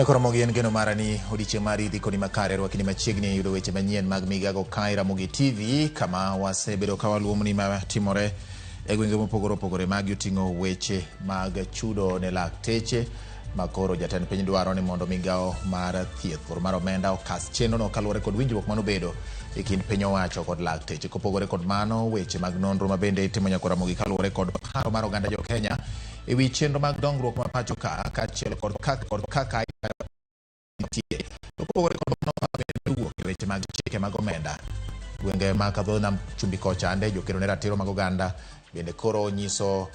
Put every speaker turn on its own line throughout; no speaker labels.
Nyakoromogi en geno mara ni odiechieng' mari dhi kodi makare rwakni machiegni yudo weche manyien mag Migago kae Ramogi TV kama wasebedo ka waluomni matimore e gwenge mopogore opogore. Magi oting'o weche mag chudo ne lakteche ma koro jatend piny dwaro ni mondo migawo mar thieth kod mar omenda okas chenrono kaluwore kod winjruok manobedo e kind piny owacho kod lakteche. Kopogore kod mano, weche mag nonro ma bende itimo Nyakoromogi kaluwore kod paro mar oganda jo Kenya e wi chenro mag dongruok ma pacho ka kaachiel kod kaka nitie. To kopogore kod mano, bende wuok e weche mag chike mag omenda gwenge ma kadho nam chumbi kochande jokedo ne ratiro mag oganda bende koro nyiso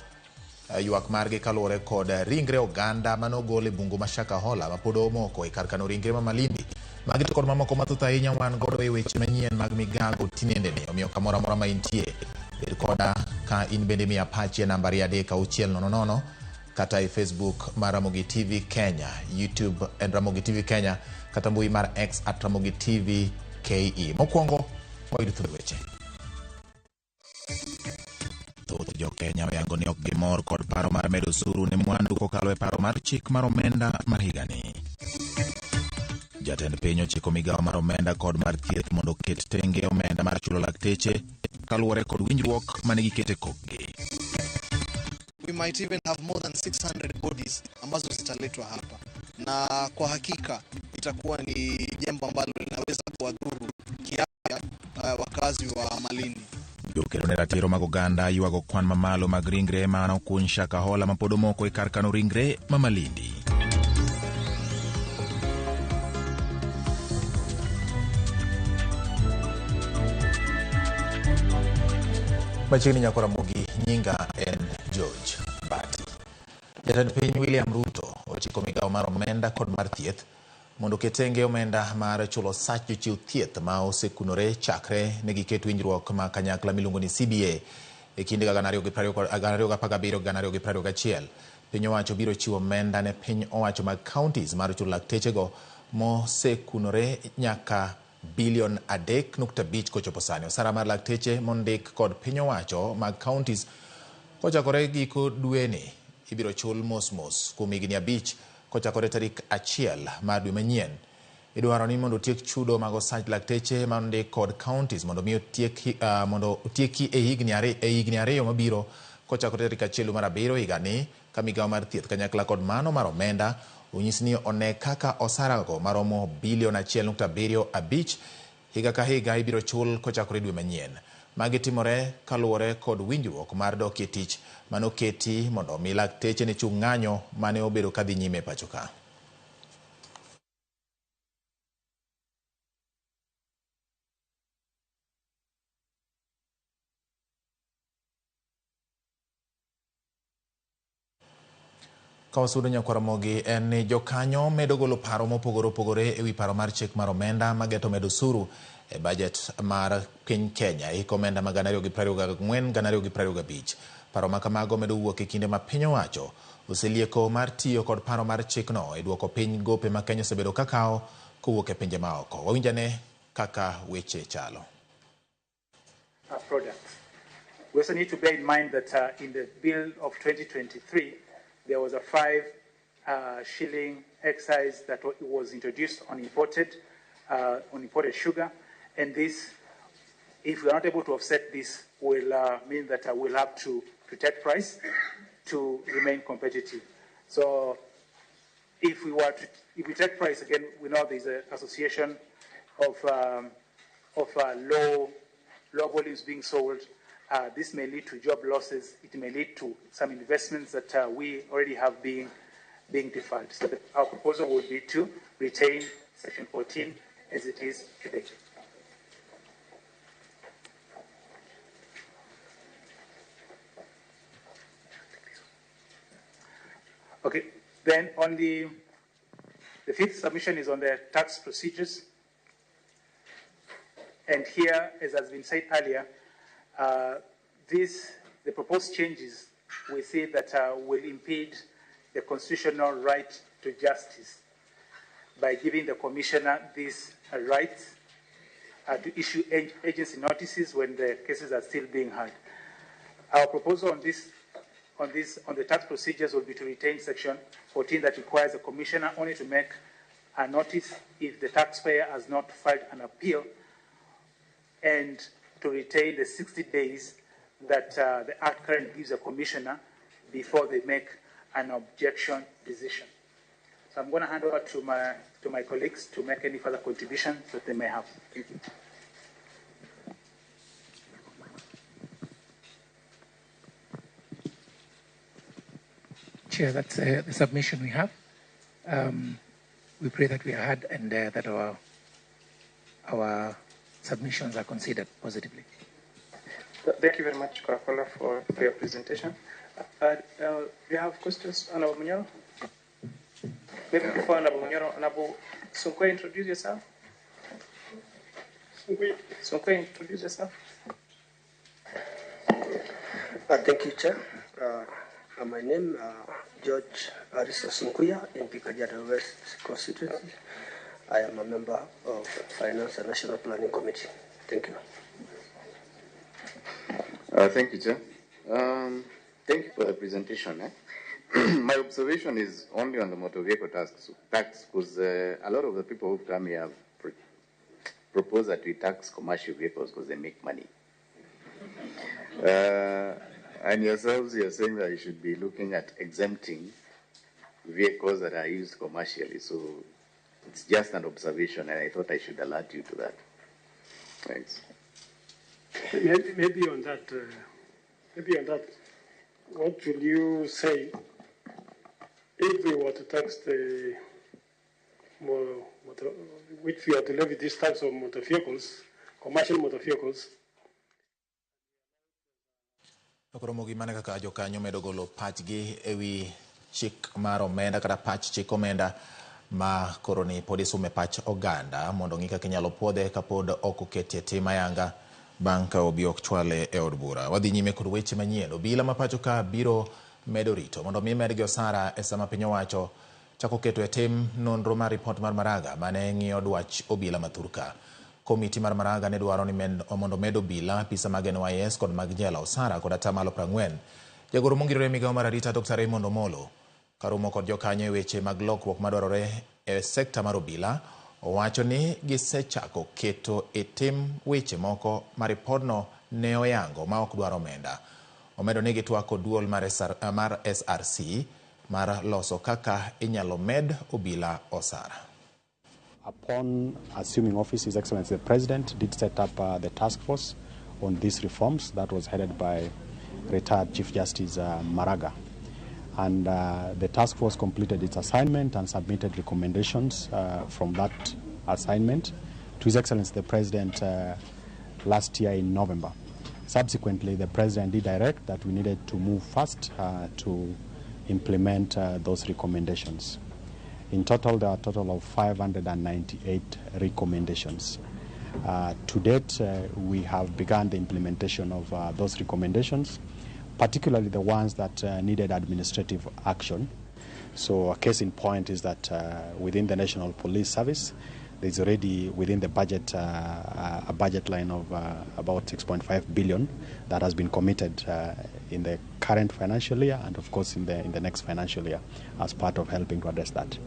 ywak margi kaluwore kod ringre oganda manogol e bungu ma Shakahola ma pod omoko e kar kano ringre ma Malindi. Magi to kod mamoko mathoth ahinya wan godo e weche manyien mag Migago tinendeni. Omiyo kamoro amora ma intie, bed koda ka in bende miya pachi e namba 23600 kata e Facebook mar Ramogi TV Kenya, YouTube en Ramogi TV Kenya kata mbui mar X at Ramogi TV KE. Mokwongo wayud thuond weche. Thoth jo Kenya oyango ni ok gimor kod paro mar medo osuru ne mwandu kokalo e paro mar chik mar omenda mar higani. Jatend piny ochiko migawo mar omenda kod mar thieth mondo oket tenge omenda mar chulo lakteche kaluwore kod winjruok mane gikete kokgi.
We might even have more than 600 bodies ambazo zitaletwa hapa, na kwa hakika itakuwa ni jambo ambalo linaweza kuwadhuru kiafya wakazi wa Malindi.
Jokedo ne ratiro mag oganda ywago kwan mamalo mag ringre mane okuny Shakahola ma pod omoko e kar kano ringre ma Malindi. Machiegni Nyakora Ramogi, nyinga en George Mbati. Jatend piny William Ruto ochiko migawo mar omenda kod mar thieth mondo oket tenge omenda mar chulo sach jochiw thieth ma osekunore chakre ne giket winjruok ma kanyakla miluongo ni CBA e kind 2017 2021. Piny owacho biro chiwo omenda ne piny owacho mag counties mar chulo laktechego mosekunore nyaka bilion 3.5 kochopo sani. Osara mar lakteche mondik kod piny owacho mag counties kochakore giko dweni ibiro chul mos mos kuom higni 5 kochakore tarik 1 mar dwe manyien. Idwaro ni mondo otiek chudo mag osach lakteche mondik kod counties mondo mi otieki e higni 2 mabiro kochakore tarik 1 mar 7 higani ka migawo mar thieth kanyakla kod mano mar omenda onyis ni one kaka osarago maromo bilion 1.75 higa ka higa ibiro chul kochakore dwe manyien. Magi timore kaluwore kod winjruok mar dok e tich manoketi mondo omi lakteche ne chung' ng'anyo mane obedo kadhi nyime e pacho ka. Ka wasudo Nyakwaramogi en ni jokanyo medo golo paro mopogore opogore e wi paro mar chik mar omenda mageto medo osuru e bajet mar piny Kenya e hik omenda mag 2024 2025. Paro ma kamago medo wuok e kinde ma piny owacho oselieko mar tiyo kod paro mar chikno e duoko piny gope ma Kenya osebedo ka kawo kowuok e pinje maoko. Wawinjane kaka weche chalo.
Products. We also need to bear in mind that in the bill of 2023, there was a 5 shilling excise that was introduced on imported sugar, and this, if we are not able to offset this, will mean that we'll have to protect price to remain competitive. So, if we take price again, we know there's an association of low volumes being sold. This may lead to job losses. It may lead to some investments that we already have being deferred. So our proposal would be to retain Section 14 as it is today. Okay, then on the fifth submission is on the tax procedures. And here, as has been said earlier, the proposed changes we see that will impede the constitutional right to justice by giving the commissioner this right to issue agency notices when the cases are still being heard. Our proposal on the tax procedures will be to retain Section 14 that requires the commissioner only to make a notice if the taxpayer has not filed an appeal, and to retain the 60 days that the Act currently gives a commissioner before they make an objection decision. So I'm going to hand over to my colleagues to make any further contributions that they may have. Thank you.
Chair, that's the submission we have. We pray that we are heard and that our submissions are considered positively.
Thank you very much, Korakola, for your presentation. Do you have questions, Honorable Munyoro? Maybe before Honorable Munyoro, Honorable Sunkwe, introduce yourself. Sunkwe, introduce yourself.
Thank you, Chair. My name is George Arisa Sunkuya, MP Kajiado West constituency. I am a member of Finance and National Planning Committee. Thank you.
Thank you, Chair. Thank you for the presentation. My observation is only on the motor vehicle tax, because a lot of the people who've come here have proposed that we tax commercial vehicles because they make money. And yourselves, you're saying that you should be looking at exempting vehicles that are used commercially. So it's just an observation, and I thought I should alert you to that. Thanks.
Maybe on that, what will you say if we were to tax the motor, which we are to levy these types of motor vehicles, commercial motor vehicles?
Koromogi mane kaka jokanyo medo golo pachgi ewi chik mar omenda kata pach chik omenda ma koro ni pod isume pach oganda mondo ng'i kaka inyalo puodhe kapod ok oketie tim ayanga bang' ka obi ok chwale e od bura. Wadhi nyime kod weche manyien. Obila ma pacho ka biro medo rito mondo mi medgi osara e sama piny owacho chako keto e tim nonro mar ripot mar Maraga mane ng'iyo dwach obila ma thurka. Komiti mar Maraga ne dwaro ni mondo med obila, apisa mag NYS kod mag jela osara kod atamalo 40. Jagoro mongirore migawo mar arita Dr. Raymond Omolo karomo kod jokanyo e weche mag lokruok madwarore e sekta mar obila owacho ni gisechako keto e tim weche moko ma ripodno ne oyango ma ok dwar omenda. Omedo ni gitwako duol mar SRC mar loso kaka inyalo med obila osara.
Upon assuming office, His Excellency the President did set up the task force on these reforms that was headed by retired Chief Justice Maraga. And the task force completed its assignment and submitted recommendations from that assignment to His Excellency the President last year in November. Subsequently, the President did direct that we needed to move fast to implement those recommendations. In total, there are a total of 598 recommendations. To date, we have begun the implementation of those recommendations, particularly the ones that needed administrative action. So a case in point is that within the National Police Service, there's already within the budget a budget line of about 6.5 billion that has been committed in the current financial year and of course in the next financial year as part of helping to address that.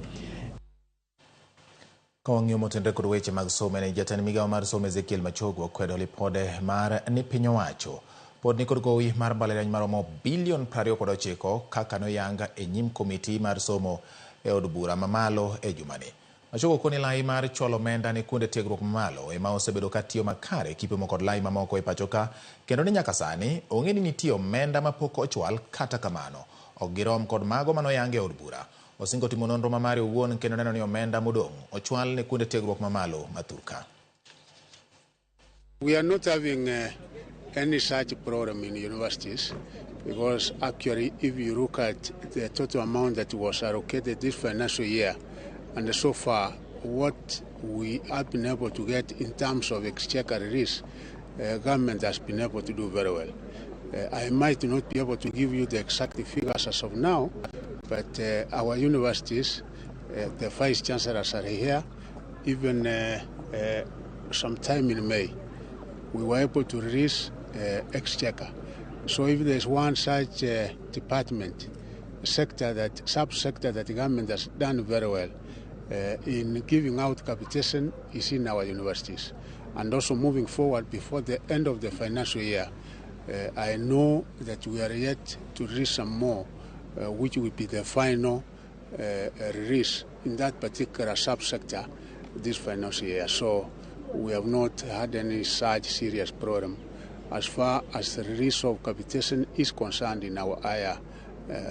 Kawang'iyo motenre kod weche mag somo ne jatend migawo mar somo Ezekiel Machogu okwedo lipode mar ni piny owacho pod nikod gowi mar mbalariany maromo bilion 29 kaka noyanga e nyim komiti mar somo e od bura mamalo e jumani. Machogu koni lai mar chwalo omenda ne kuonde tiegruok mamalo ema osebedo ka tiyo makare kipimo kod lai mamoko e pacho ka, kendo ni nyaka sani ong'e ni nitie omenda mapok ochwal, kata kamano ok girom kod mago manoyang e od bura. Osingo timo nonro ma mare owuon kendo neno ni omenda modong' ochwal ne kuonde tiegruok mamalo ma thurka.
We are not having any such problem in universities because actually if you look at the total amount that was allocated this financial year and so far what we have been able to get in terms of exchequer release, government has been able to do very well. I might not be able to give you the exact figures as of now, but our universities, the vice chancellors are here. Even sometime in May, we were able to release exchequer. So if there's one such department, sector that, subsector that the government has done very well, in giving out capitation is in our universities. And also moving forward before the end of the financial year, I know that we are yet to release some more, which will be the final release in that particular subsector this financial year. So we have not had any such serious problem as far as the release of capitation is concerned in our higher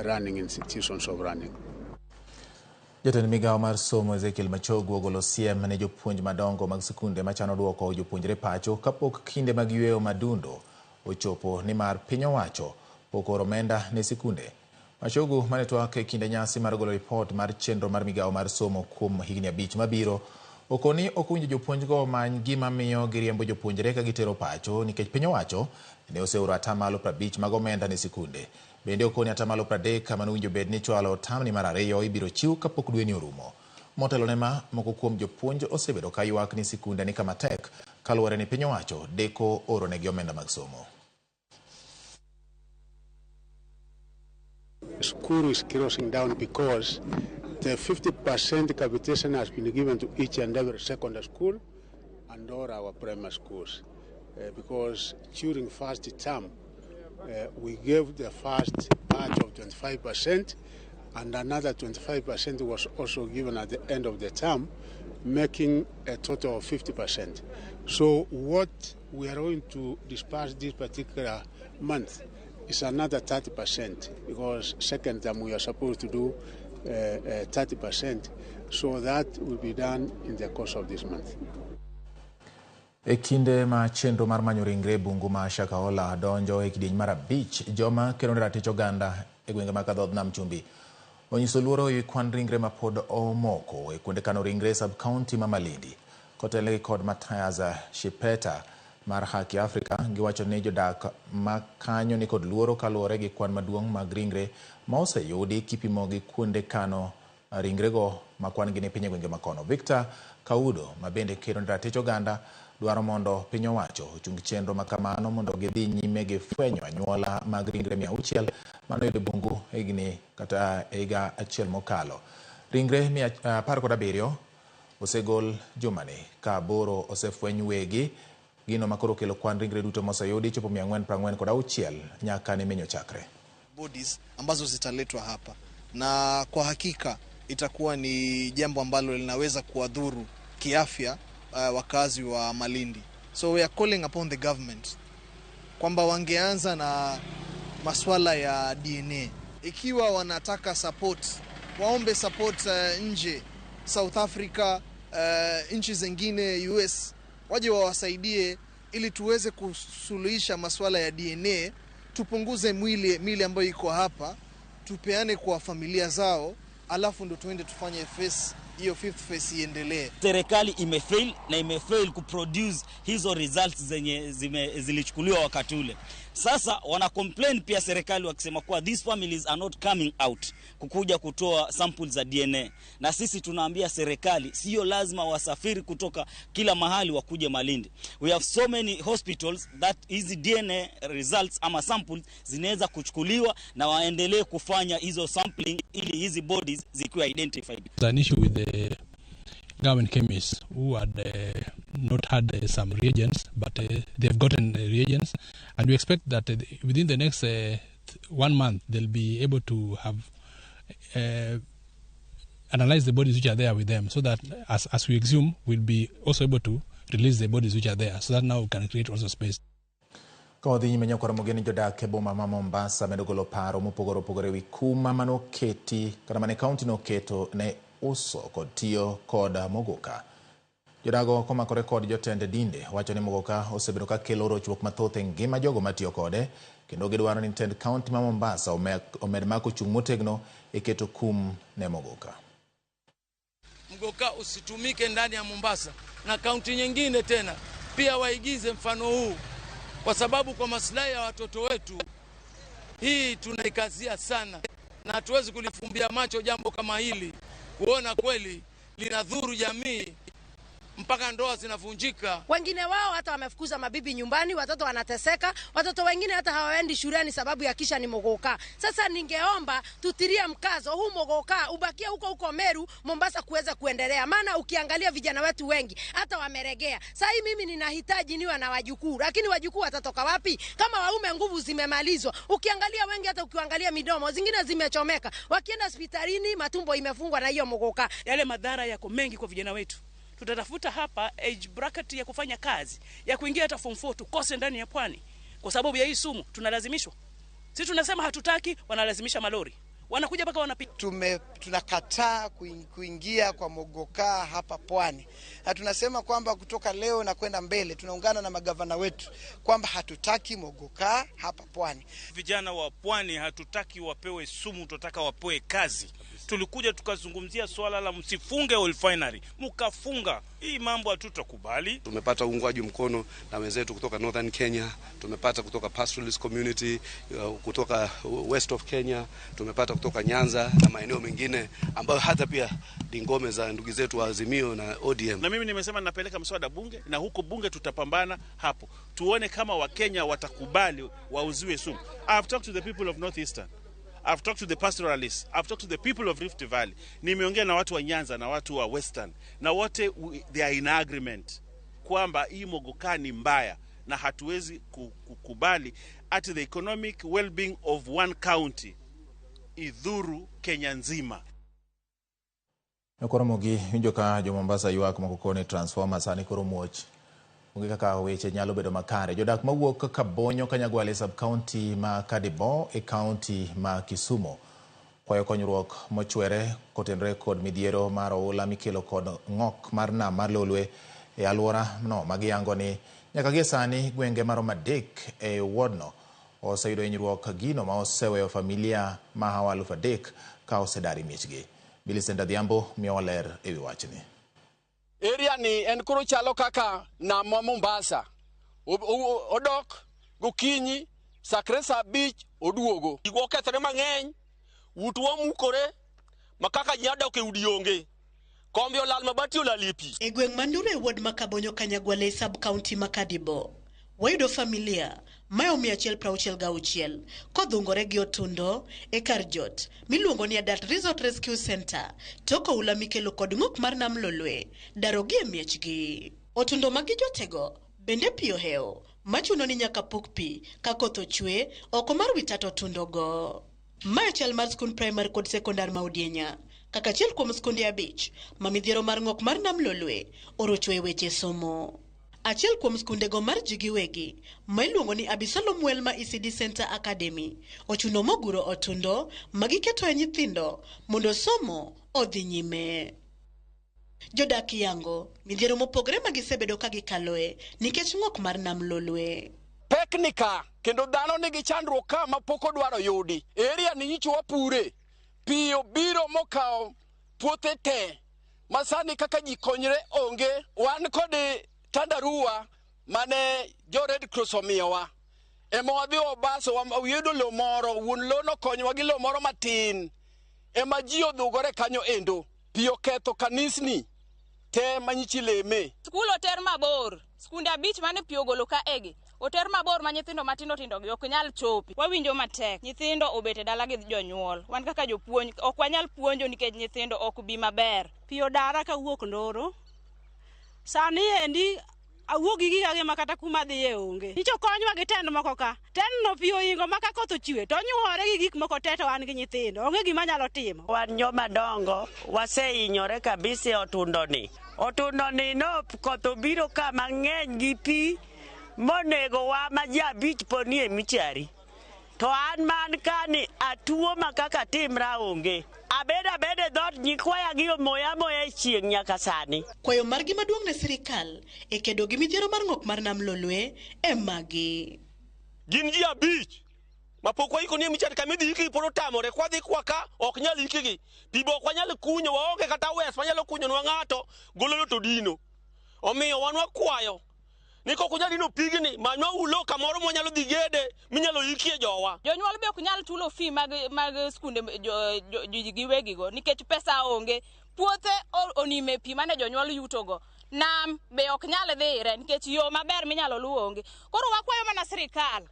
running institutions of learning.
Jatend migawo mar somo Ezekiel Machogu ogolo siem ne jopuonj madongo mag sikunde machano duoko jopuonjre pacho kapok kinde mag yweyo madundo ochopo nimar piny owacho pok ooro omenda ne sikunde. Machogu mane twak e kinde nyasi mar golo ripot mar chenro mar migawo mar somo kuom higni 5 mabiro okoni ok owinjo jopuonjgo omany gima miyo giriembo jopuonjre ka gitero pacho nikech piny owacho ne oseoro 50% mag omenda ne sikunde. Bende okoni 30% manowinjo bed ni chwalo tamni mar 2 ibiro chiw kapok dweni orumo. Motelo ne ma, moko kuom jopuonj osebedo ka ywak ni sikunde ni kama tek kaluwore ni piny owacho deko oro negi omenda mag somo.
School is closing down because the 50% capitation has been given to each and every secondary school and all our primary schools. Because during first term, we gave the first batch of 25% and another 25% was also given at the end of the term, making a total of 50%. So what we are going to disperse this particular month is another 30%, because second term we are supposed to do 30%, so that will be done in the course of this month.
E kinde ma chenro mar manyo ringre bungu ma Shakahola donjo e kidieny mar 5, joma kedo ne ratich oganda e gwenge mag dhodh Nam Chumbi onyiso luoro ewi kwan ringre ma pod omoko e kuonde kano ringre e sub-county ma Malindi. Kotelnegi kod Mathias Shipeta mar Haki Africa, giwacho ni jodak ma kanyo ni kod luoro kaluwore gi kwan maduong' mag ringre ma oseyudi kipimo gi kuonde kano ringrego ma kwan gi ni piny e gwenge makono. Victor Kaudo ma bende kedo ne ratich oganda dwaro mondo piny owacho ochung chenro makamano mondo gidhi nyime gi fwenyo anyuola mag ringre 600 manoyudo bungu higni kata higa achiel mokalo. Ringre 17 osegol jumani ka 8 osefweny wegi, gino makoro kelo kwan ringre duto moseyudi chopo 446 nyaka ne menyo chakre.
Bodies ambazo zitaletwa hapa, na kwa hakika itakuwa ni jambo ambalo linaweza kuwadhuru kiafya wakazi wa Malindi. So we are calling upon the government kwamba wangeanza na maswala ya DNA. Ikiwa wanataka support, waombe support nje, South Africa, nchi zingine, US, waje wawasaidie ili tuweze kusuluhisha maswala ya DNA, tupunguze mili ambayo iko hapa, tupeane kwa familia zao, alafu ndo tuende tufanye phase hiyo fifth phase iendelee.
Serikali imefail na imefail kuproduce hizo results zenye zilichukuliwa wakati ule. Sasa wana complain pia serikali wakisema kuwa these families are not coming out kukuja kutoa samples za DNA. Na sisi tunaambia serikali sio lazima wasafiri kutoka kila mahali wakuje Malindi. We have so many hospitals that hizi DNA results ama samples zinaweza kuchukuliwa na waendelee kufanya hizo sampling ili hizi bodies zikiwa identified.
There's an issue with the government chemists who had not had some reagents, but they've gotten reagents, and we expect that within the next 1 month they'll be able to have analyzed the bodies which are there with them, so that as we exhume, we'll be also able to release the bodies which are there, so that now we can create also space.
Ka wadhi nyime nyakwar Mogeni, jodak e boma ma Mombasa medo golo paro mopogore opogore ewi kum manoketi kata mane kaunti noketo ne uso kod tiyo kod mogoka. Jodago komakore kod jotend dinde wacho ni mogoka osebedo ka kelo rochruok mathoth e ngima jogo matiyo kode, kendo gidwaro ni tend kaunti ma Mombasa omed mako chung' motegno e keto kum ne mogoka.
Mgoka usitumike ndani ya Mombasa na kaunti nyingine tena pia waigize mfano huu, kwa sababu kwa maslahi ya watoto wetu hii tunaikazia sana, na hatuwezi kulifumbia macho jambo kama hili, kuona kweli linadhuru jamii mpaka ndoa zinavunjika.
Wengine wao hata wamefukuza mabibi nyumbani, watoto wanateseka, watoto wengine hata hawaendi shuleni sababu ya kisha ni mogoka. Sasa ningeomba tutirie mkazo huu mogoka ubakie huko huko Meru, Mombasa kuweza kuendelea, maana ukiangalia vijana wetu wengi hata wameregea. Sasa hii mimi ninahitaji niwe na wajukuu, lakini wajukuu watatoka wapi kama waume nguvu zimemalizwa? Ukiangalia wengi, hata ukiangalia midomo zingine zimechomeka, wakienda hospitalini matumbo imefungwa na hiyo mogoka.
Yale madhara yako mengi kwa vijana wetu. Tutatafuta hapa age bracket ya kufanya kazi, ya kuingia hata form 4 tukose ndani ya pwani kwa sababu ya hii sumu. Tunalazimishwa. Sisi tunasema hatutaki, wanalazimisha malori. Wanakuja mpaka wanapiga.
Tunakataa kuingia kwa mogoka hapa pwani. Na tunasema kwamba kutoka leo na kwenda mbele tunaungana na magavana wetu kwamba hatutaki mogoka hapa pwani.
Vijana wa pwani hatutaki wapewe sumu, tunataka wapewe kazi. Tulikuja tukazungumzia swala la msifunge refinery, mkafunga. Hii mambo hatutakubali.
Tumepata uungwaji mkono na wenzetu kutoka Northern Kenya, tumepata kutoka pastoralist community, kutoka West of Kenya, tumepata kutoka Nyanza na maeneo mengine ambayo hata pia ni ngome za ndugu zetu wa Azimio na ODM.
Na mimi nimesema ninapeleka mswada bunge, na huko bunge tutapambana hapo. Tuone kama Wakenya watakubali wauziwe sumu. I've talked to the people of Northeastern. I've talked to the pastoralists. I've talked to the people of Rift Valley. Nimeongea na watu wa Nyanza na watu wa Western. Na wote they are in agreement kwamba hii mogoka ni mbaya na hatuwezi kukubali at the economic well-being of one county idhuru Kenya nzima.
Koro mogi winjo ka jo Mombasa ywak moko koni transformer sani koro muoch. Onge kaka weche nyalo bedo makare. Jodak mawuok Kabonyo Kanyagwale sub-county ma Kadibo e county ma Kisumu kwayo konyruok mochwere kotenore kod midhiero mar oula mikelo kod ng'ok mar nam mar Lolwe e alwora no magiyango ni nyaka gie sani gwenge maromo 3 e wardno oseyudo hinyruok gino ma oseweyo familia mahawo 3,000 ka osedar e miechgi. Millicent Adhiambo miyowa ler ewi wachni.
Area ni en koro chalo kaka nam ma Mombasa. Odok gokinyi sakre saa 5 oduogo.
Gik okethore mang'eny, utwa mukore ma kaka ji odok e udi onge. Kombe olal, mabati olal e pi.
E gweng' Mandure e ward ma Kabonyo Kanyagwale sub-county ma Kadibo, wayudo familia mayo 166 kodhungore gi otundo e kar jot miluongo ni Adult Resort Rescue Center tok oula mikelo kod ng'ok mar nam Lolwe darogi e miechgi. Otundo ma gijotego bende pi ohewo machuno ni nyaka puk pi ka koth ochwe oko mar wi tat otundogo. Mae chal mar skund primary kod sekondar ma Odienya kaka achiel kuom skunde 5 ma midhiero mar ng'ok mar nam Lolwe orocho e weche somo. Achiel kuom skundego mar ji giwegi ma iluongo ni Abisalom Welma ECD Center Academy ochuno moguro otundo ma giketoe nyithindo mondo somo odhi nyime. Jodak yango midhiero mopogore ma gisebedo ka gikaloe nikech ng'ok mar nam Lolwe.
Pek ni ka kendo dhano nigi chandruok ka ma pok odwaro yudi. Area ni nyicho wapure, pi obiro mokawo puothe te ma sani kaka ji konyre onge. Wan kod tandarua mane jo Red Cross omiyowa ema wadhi wabaso wayudo lo moro, wuon lo nokonyowa gi lo moro matin ema ji odhugore kanyo endo. Pi oketho kanisni te manyichi leme.
Skul oter mabor, skunde 5 mane pi ogolo ka egi oter mabor ma nyithindo matindo tindo gi ok nyal chopi. Wawinjo matek, nyithindo obet e dala gi jonyuol. Wan kaka jopuonj ok wanyal puonjo nikech nyithindo ok bi maber.
Pi odara kawuok Ndoro. Sani endi awuok gi giga ma kata kuma dhiye onge. Nicho konywa gi tend moko ka. Tendno pi oingo ma ka koth ochwe to onyuore gi gik moko te to wan gi nyithindo. Onge gima nyalo timo.
Wan joma dongo wasehinyore kabisa e otundoni. Otundoni no koth obiro ka mang'eny gi pi monego wa ma ji 5 ponie michari. To an man kani atuo ma kaka timra onge. Abedo abeda e dhoot nyikwaya gi omoya amoya e chieng' nyaka sani.
Kwayo margi maduong' ne sirikal e kedo gi midhiero mar ng'ok mar nam Lolwe e magi.
Gin ji 5 ma pok waiko ni e michari kama idhi ikgi pod otamore. Kwadhi kwa ka ok nyal ikgi. Pi be ok wanyal kunyo, waonge kata wes manyalo kunyonwa ng'ato golo to dino. Omiyo wan wakwayo ni kok unyal dino pigni, manywa ulo kamoro mwanyalo dhi gede minyalo ikie jowa.
Jonyuol be ok nyal chulo fee mag skunde ji giwegigo nikech pesa onge. Puothe onime pi mane jonyuol yutogo. Nam be ok nyal dhire nikech yo maber minyalo luw onge. Koro wakwayo mana sirikal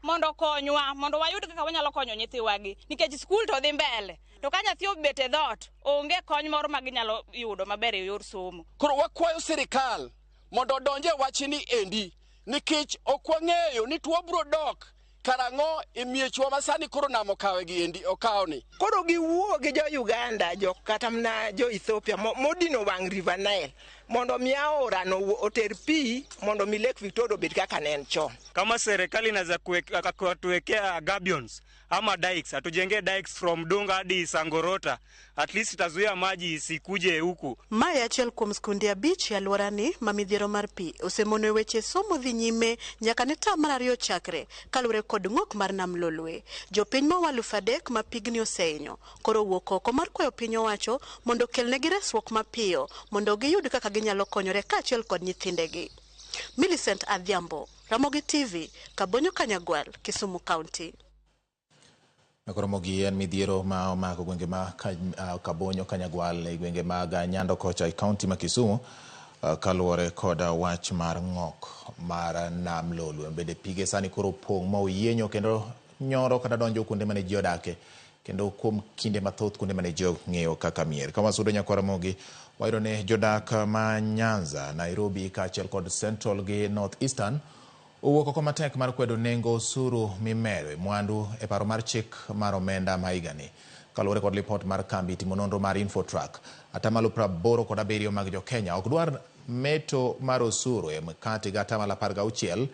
mondo okonywa mondo wayud kaka wanyalo konyo nyithiwagi nikech skul to dhi mbele to ka nyathi obet e dhoot onge kony moro ma ginyalo yudo maber e yor somo.
Koro wakwayo sirikal mondo odonje wachni endi nikech ok wang'eyo ni tuo biro dok karang'o e miechwa ma sani koro nam okawe gi endi okawni.
Koro giwuo gi jo Uganda, jo kata mana jo Ethiopia modino wang' River Nile mondo mi aora no oter pi mondo mi Lake Victoria obed kaka ne en chon.
Kama serikali inaweza kutuwekea gabions ama dikes, atujengee dikes from Dunga hadi Sangorota, at least itazuia maji isikuje huku.
Mae achiel kuom skunde 5 e alworani ma midhiero mar pi osemono weche somo dhi nyime nyaka ne tam mar 2 chakre kaluwore kod ng'ok mar nam Lolwe. Jopiny ma 3,000 ma pigni osehinyo koro wuok oko mar kwayo piny owacho mondo okelnegi resruok mapiyo mondo giyud kaka ginyalo konyore kaachiel kod nyithindegi. Millicent Adhiambo, Ramogi TV, Kabonyo Kanyagwal, Kisumu County.
Ramogi en midhiero ma omako gwenge ma Kabonyo Kanyagwal e gwenge mag Nyando kocha e kaunti ma Kisumu kaluwore kod wach mar ng'ok mar nam Lolwe. Bende pige sani koro opong' ma oyienyo kendo nyoro kata donjo kuonde mane ji odake kendo kuom kinde mathoth kuonde mane ji ong'eyo kaka mier. Ka wasudo nyakwa Ramogi, wayudo ni jodak ma Nyanza, Nairobi kaachiel kod Central gi North Eastern owuok oko matek mar kwedo nengo osuru mimedo e mwandu e paro mar chik mar omenda ma higani. Kaluwore kod lipot mar kambi timo nonro mar Infotrack, 87% mag jo Kenya ok dwar meto mar osuru e mkate gi 16%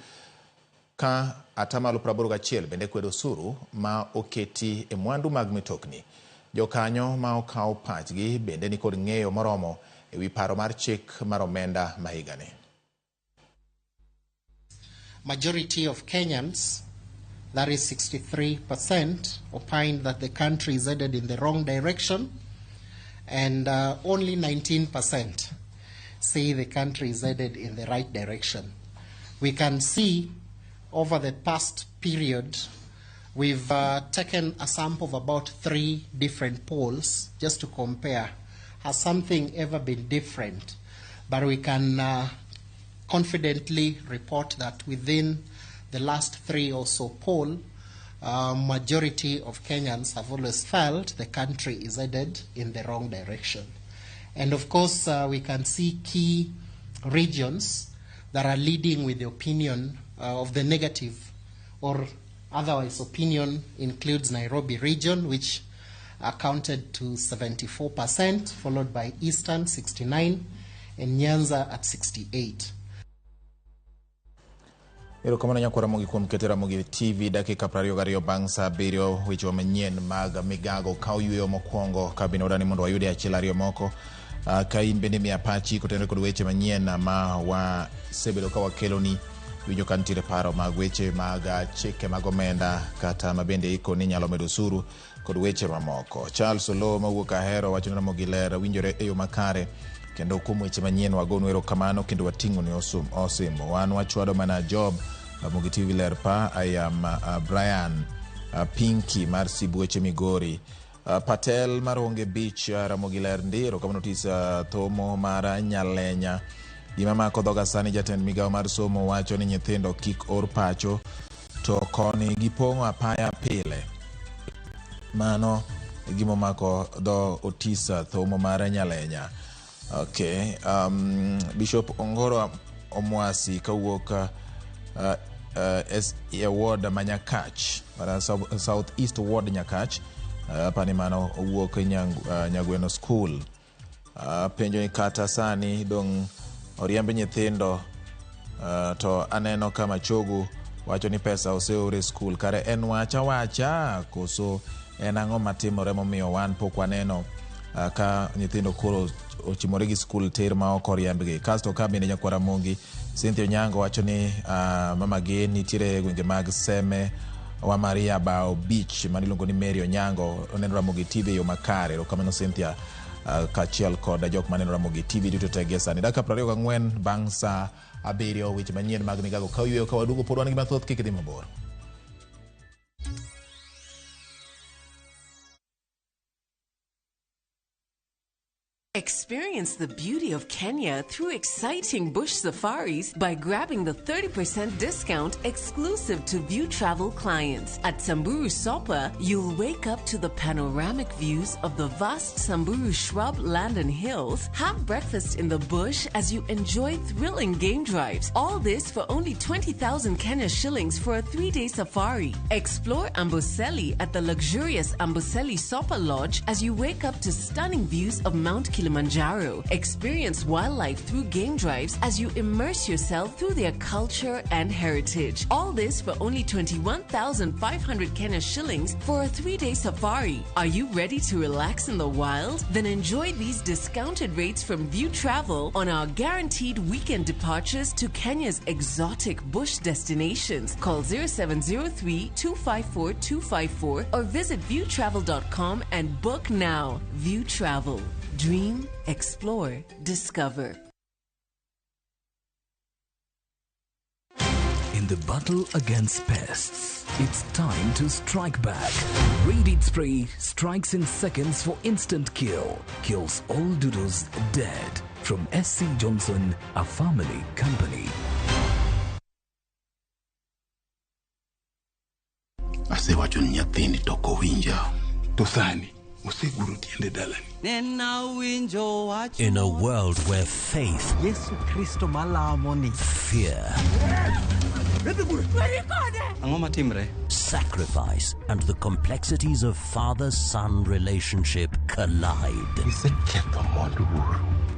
ka 81% bende kwedo osuru ma oketi e mwandu mag mitokni. Jokanyo ma okawo pachgi bende nikod ng'eyo moromo e wi paro mar chik mar omenda ma higani.
Majority of Kenyans, that is 63%, opined that the country is headed in the wrong direction, and only 19% say the country is headed in the right direction. We can see over the past period, we've taken a sample of about 3 different polls just to compare. Has something ever been different? But we can confidently report that within the last 3 or so poll, majority of Kenyans have always felt the country is headed in the wrong direction. And of course, we can see key regions that are leading with the opinion of the negative or otherwise opinion includes Nairobi region, which accounted to 74%, followed by Eastern 69% and Nyanza at 68%.
Erokamano nyakwa Ramogi kuom keto Ramogi TV dakika 22 bang' saa 7 weche manyien mag migago kaw yweyo mokwongo kabino dani mondo wayude achiel ariyo moko. Ka in bende miya pachi kotenore kod weche manyien ma wasebedo ka wakeloni, winjo ka nitiere paro mag weche mag chike mag omenda kata ma bende iko ni nyalo medo osuru kod weche mamoko. Charles Oloo mawuok Ahero wacho ni Ramogi ler winjore e yo makare kendo kuom weche manyien wagonu erokamano kendo wating'o ni osimbo. Wan wachwado mana job Ramogi TV ler pa. I am Brian Pinky mar Sibuoche Migori. Patel mar Onge Beach Ramogi ler ndi. Erokamano Tisa Thomo mar Nyalenya. Gima mako dhoga sani, jatend migawo mar somo wacho ni nyithindo kik or pacho to koni gipong'o apaya pile. Mano e gima omako dho Otisa Thomo mar Nyalenya. Okay, Bishop Ongoro Omwasi kawuok ward ma Nyakach, South East Ward Nyakach, pani mano owuok Nyagweno School. Penjo ni kata sani dong' oriemb nyithindo to aneno ka Machogu wacho ni pesa oseor e skul, kare en wacha wacha koso en ang'o matimore momiyo wan pok waneno ka nyithindo koro ochimore gi skul ter ma ok oriembgi. Kasto ka bende nyakwar Ramogi Cynthia Onyango wacho ni mamagi nitiere e gwenge mag Seme wa Maria Bao Beach mane iluongo ni Mary Onyango oneno Ramogi TV e yo makare. Erokamano Cynthia kaachiel kod jok maneno Ramogi TV duto te gie sani. Dakika 24 bang' saa 7 weche manyien mag migago ka oyweyo ka waduogo pod wan gi mathoth, kik idhi mabor.
Experience the beauty of Kenya through exciting bush safaris by grabbing the 30% discount exclusive to View Travel clients. At Samburu Sopa, you'll wake up to the panoramic views of the vast Samburu shrub land and hills, have breakfast in the bush as you enjoy thrilling game drives. All this for only 20,000 Kenya shillings for a 3-day safari. Explore Amboseli at the luxurious Amboseli Sopa Lodge as you wake up to stunning views of Mount Kilimanjaro. Experience wildlife through game drives as you immerse yourself through their culture and heritage. All this for only 21,500 Kenya shillings for a 3-day safari. Are you ready to relax in the wild? Then enjoy these discounted rates from View Travel on our guaranteed weekend departures to Kenya's exotic bush destinations. Call 0703 254 254 or visit viewtravel.com and book now. View Travel. Dream, explore, discover.
In the battle against pests, it's time to strike back. Raid Spray strikes in seconds for instant kill. Kills all doodles dead. From SC Johnson, a family company.
Asewacho ni nyathini to ok owinja. To sani oseguro tiende dalani.
In a world where faith,
Yesu Kristo malamo ni,
fear, sacrifice, and the complexities of father-son relationship collide.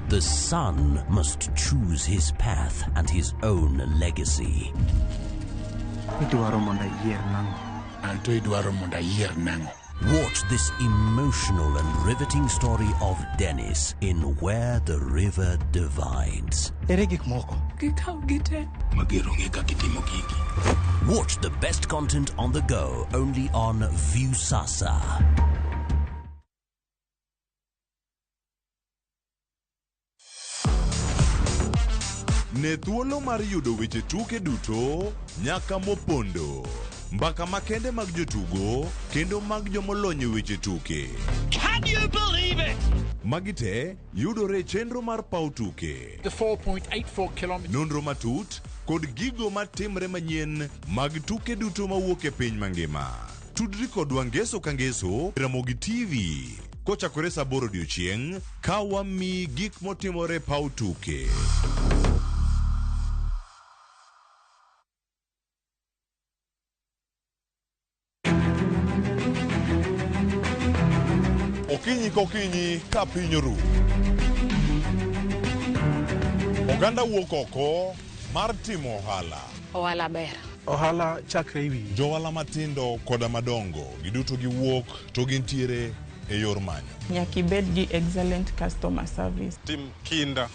The son must choose his path and his own legacy. Watch this emotional and riveting story of Dennis in Where the River Divides. Watch the best content on the go only on Viusasa.
Ne thuolo mar yudo weche tuke duto nyaka mopondo. Mbaka makende mag jotugo kendo mag jomolony e weche tuke.
Can you believe it?
Magi te yudore e chenro mar paw tuke.
The 4.84 kilometers.
Nonro matut kod gigo matimre manyien mag tuke duto mawuok e piny mangima. Tudri kodwa ngeso ka ngeso Ramogi TV kochakore saa 8 odiochieng' ka wamiyi gik motimore paw tuke. Okinyi kokinyi ka piny oru. Oganda wuok oko mar timo ohala.
Ohala ber.
Ohala chakre ewi. Johala matindo koda madongo giduto giwuok to gintiere e yor manyo.
Nyaka ibed gi excellent customer service.
Tim kinda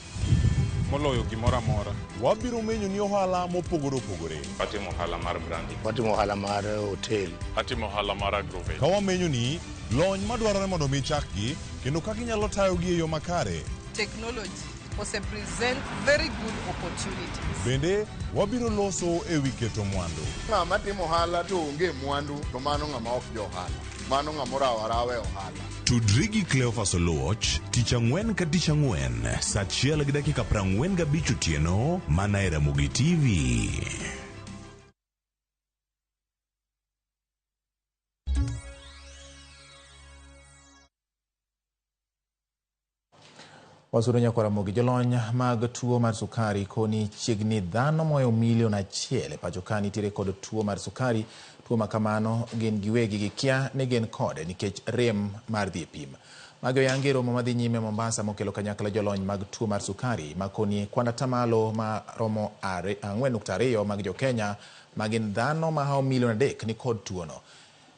moloyo gimoro amora.
Wabiro menyo ni ohala mopogore opogore.
Watimo ohala mar branding.
Watimo ohala mar hotel.
Atimo ohala mar agrovet.
Ka wamenyo ni lony madwarore mondo mi chakgi kendo kaka inyalo tayogi e yo makare.
Technology ose present very good opportunities.
Bende wabiro loso ewi keto mwandu.
Ng'ama timo ohala to onge mwandu to mano ng'ama ok jo ohala. Mano ng'ama orawo arawa e ohala.
Tudri gi Cleophas Oluoch tich ang'wen ka tich ang'wen saa 1:45 otieno mana e Ramogi TV.
Wasudo nyakwa Ramogi, jolony mag tuo mar sukari koni chiegni dhano moyo milion 1 e pacho ka nitiere kod tuo mar sukari. Tuo ma kamano gin giwegi gikia ni gin kode nikech rem mar dhi e pim. Magi oyangi e romo madhi nyime Mombasa mokelo kanyakla jolony mag tuo mar sukari makoni kwan atamalo maromo 4.2 mag jokenya magin dhano mahawo milion 3 ni kod tuono.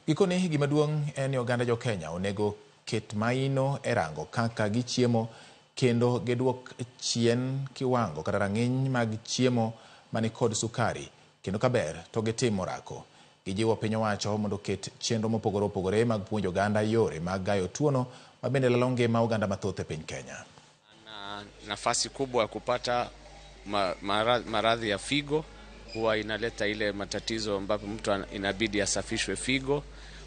Gikone gima duong' en ni oganda jokenya onego ket maino e rango kaka gichiemo kendo giduok chien kiwango kata rang'iny mag chiemo manikod sukari kendo kaber to gitim orako. Gijiwo piny owacho mondo oket chenro mopogore opogore mag puonjo oganda yore mag gayo tuono mabende lalo ngima oganda mathoth e piny Kenya.
Na nafasi kubwa ya kupata maradhi ya figo, huwa inaleta ile matatizo ambapo mtu inabidi asafishwe figo.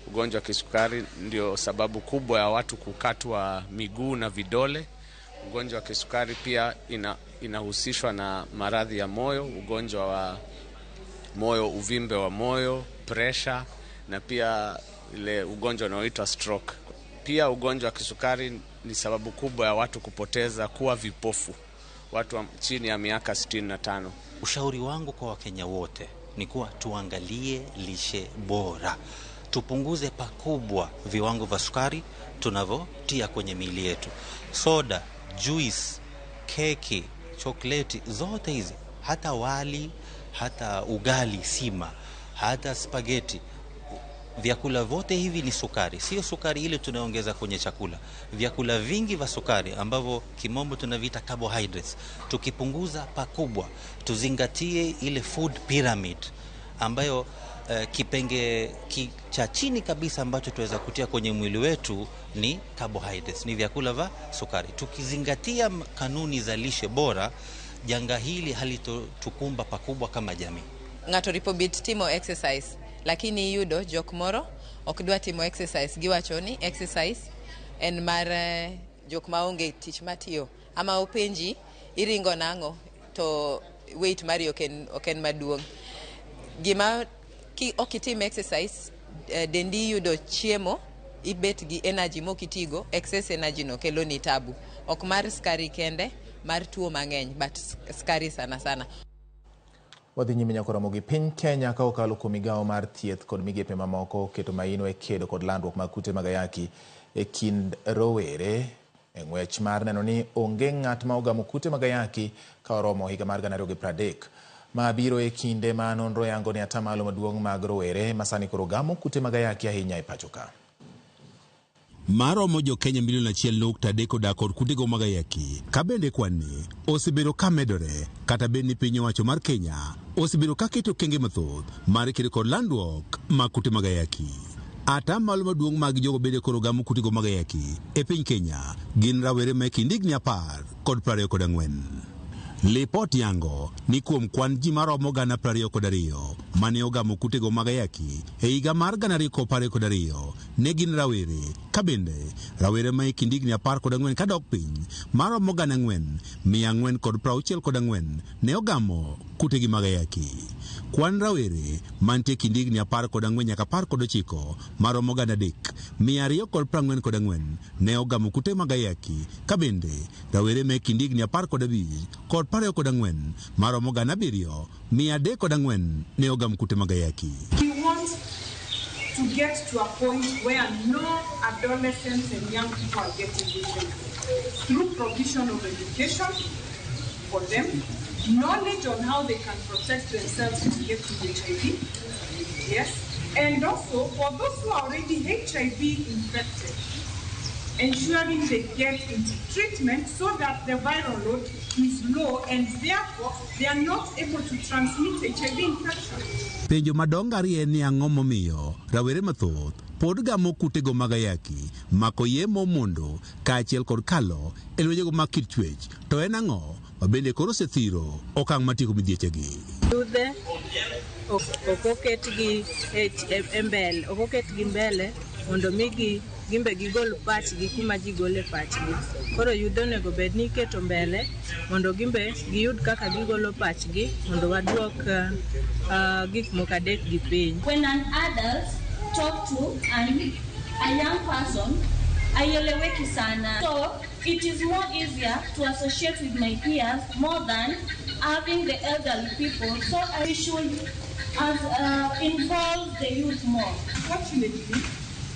Ugonjwa wa kisukari ndio sababu kubwa ya watu kukatwa miguu na vidole. Ugonjwa wa kisukari pia inahusishwa na maradhi ya moyo, ugonjwa wa moyo, uvimbe wa moyo, pressure na pia ile ugonjwa unaoitwa stroke. Pia ugonjwa wa kisukari ni sababu kubwa ya watu kupoteza kuwa vipofu, watu chini ya miaka 65.
Ushauri wangu kwa Wakenya wote ni kuwa tuangalie lishe bora, tupunguze pakubwa viwango vya sukari tunavyotia kwenye miili yetu. Soda, juice, keki, chokoleti, zote hizi, hata wali, hata ugali sima, hata spaghetti, vyakula vyote hivi ni sukari. Sio sukari ile tunaongeza kwenye chakula. Vyakula vingi vya sukari ambavyo kimombo tunaviita carbohydrates, tukipunguza pakubwa, tuzingatie ile food pyramid ambayo kipenge cha chini kabisa ambacho tuweza kutia kwenye mwili wetu ni carbohydrates, ni vyakula vya sukari. Tukizingatia kanuni za lishe bora, janga hili halitotukumba pakubwa kama jamii.
Ng'ato ripo bit timo exercise, lakini iyudo jok moro ok dwa timo exercise, giwacho ni exercise en mar jok maonge tich matiyo, ama openji iringo nang'o to weight mari ok en maduong'. Gima ki ok itim exercise, dendi yudo chiemo, ibet gi energy mokitigo, excess energy no kelo ni tabu. Ok mar skari kende, mar tuo mang'eny, but skari sana sana.
Wadhi nyime nyaka Ramogi. Piny Kenya ka okalo kuom migawo mar thieth kod migepe mamoko keto maino e kedo kod landruok mag kute mag ayaki e kind rowere e ng'wech mar neno ni onge ng'at ma ogamo kute mag ayaki ka oromo higa mar 2030. Ma biro e kinde ma nonro yango ni atamalo maduong' mag rowere ma sani koro gamo kute mag ayaki ahinya e pacho ka.
Maromo jo Kenya milion 1.3 odak kod kutego mag ayaki, ka bende kwan-ni osebedo ka medore, kata bed ni piny owacho mar Kenya osebedo ka keto okenge mathoth mar kedo kod landruok mag kute mag ayaki. Atamalo maduong' mag jogo bende koro gamo kutego mag ayaki e piny Kenya gin rawere ma e kind higni 10 kod 24. Lipot yango ni kuom kwan ji maromo 22,000 mane ogamo kutego mag ayaki e higa mar 2022 ne gin rawere, ka bende rawere ma e kind higni 14 kadok piny maromo 4,464 ne ogamo kutegi mag ayaki. Kwan rawere mantie kind higni 14 nyaka 19 maromo 3,244 ne ogamo kute mag ayaki, ka bende rawere ma e kind higni 15 kod 24 maromo 7,304 ne ogamo kute mag ayaki.
We want to get to a point where no adolescents and young people are getting HIV through provision of education for them, knowledge on how they can protect themselves from getting HIV, yes, and also for those who are already HIV infected, ensuring they get into treatment so that the viral load is low and therefore they are not able to transmit HIV infection.
Penjo madongo ariyo en ni ang'o momiyo rawere mathoth pod gamo kutego mag ayaki, mako yemo mondo kaachiel kod kalo e lwenjego mag kit chwech, to en ang'o ma bende koro osethiro okang' matieko midhiechegi.
Yudhe ok oketgi e mbele, ok oketgi mbele mondo migi gimbe gigol pachgi kuma ji gole pachgi. Koro yudhe onego bed ni iketo mbele mondo gimbe giyud kaka gigolo pachgi mondo waduok gik moko adek gi piny.
When an adult talk to a young person, haieleweki sana. So it is more easier to associate with my peers more than having the elderly people. So we should involve the youth more.
Fortunately,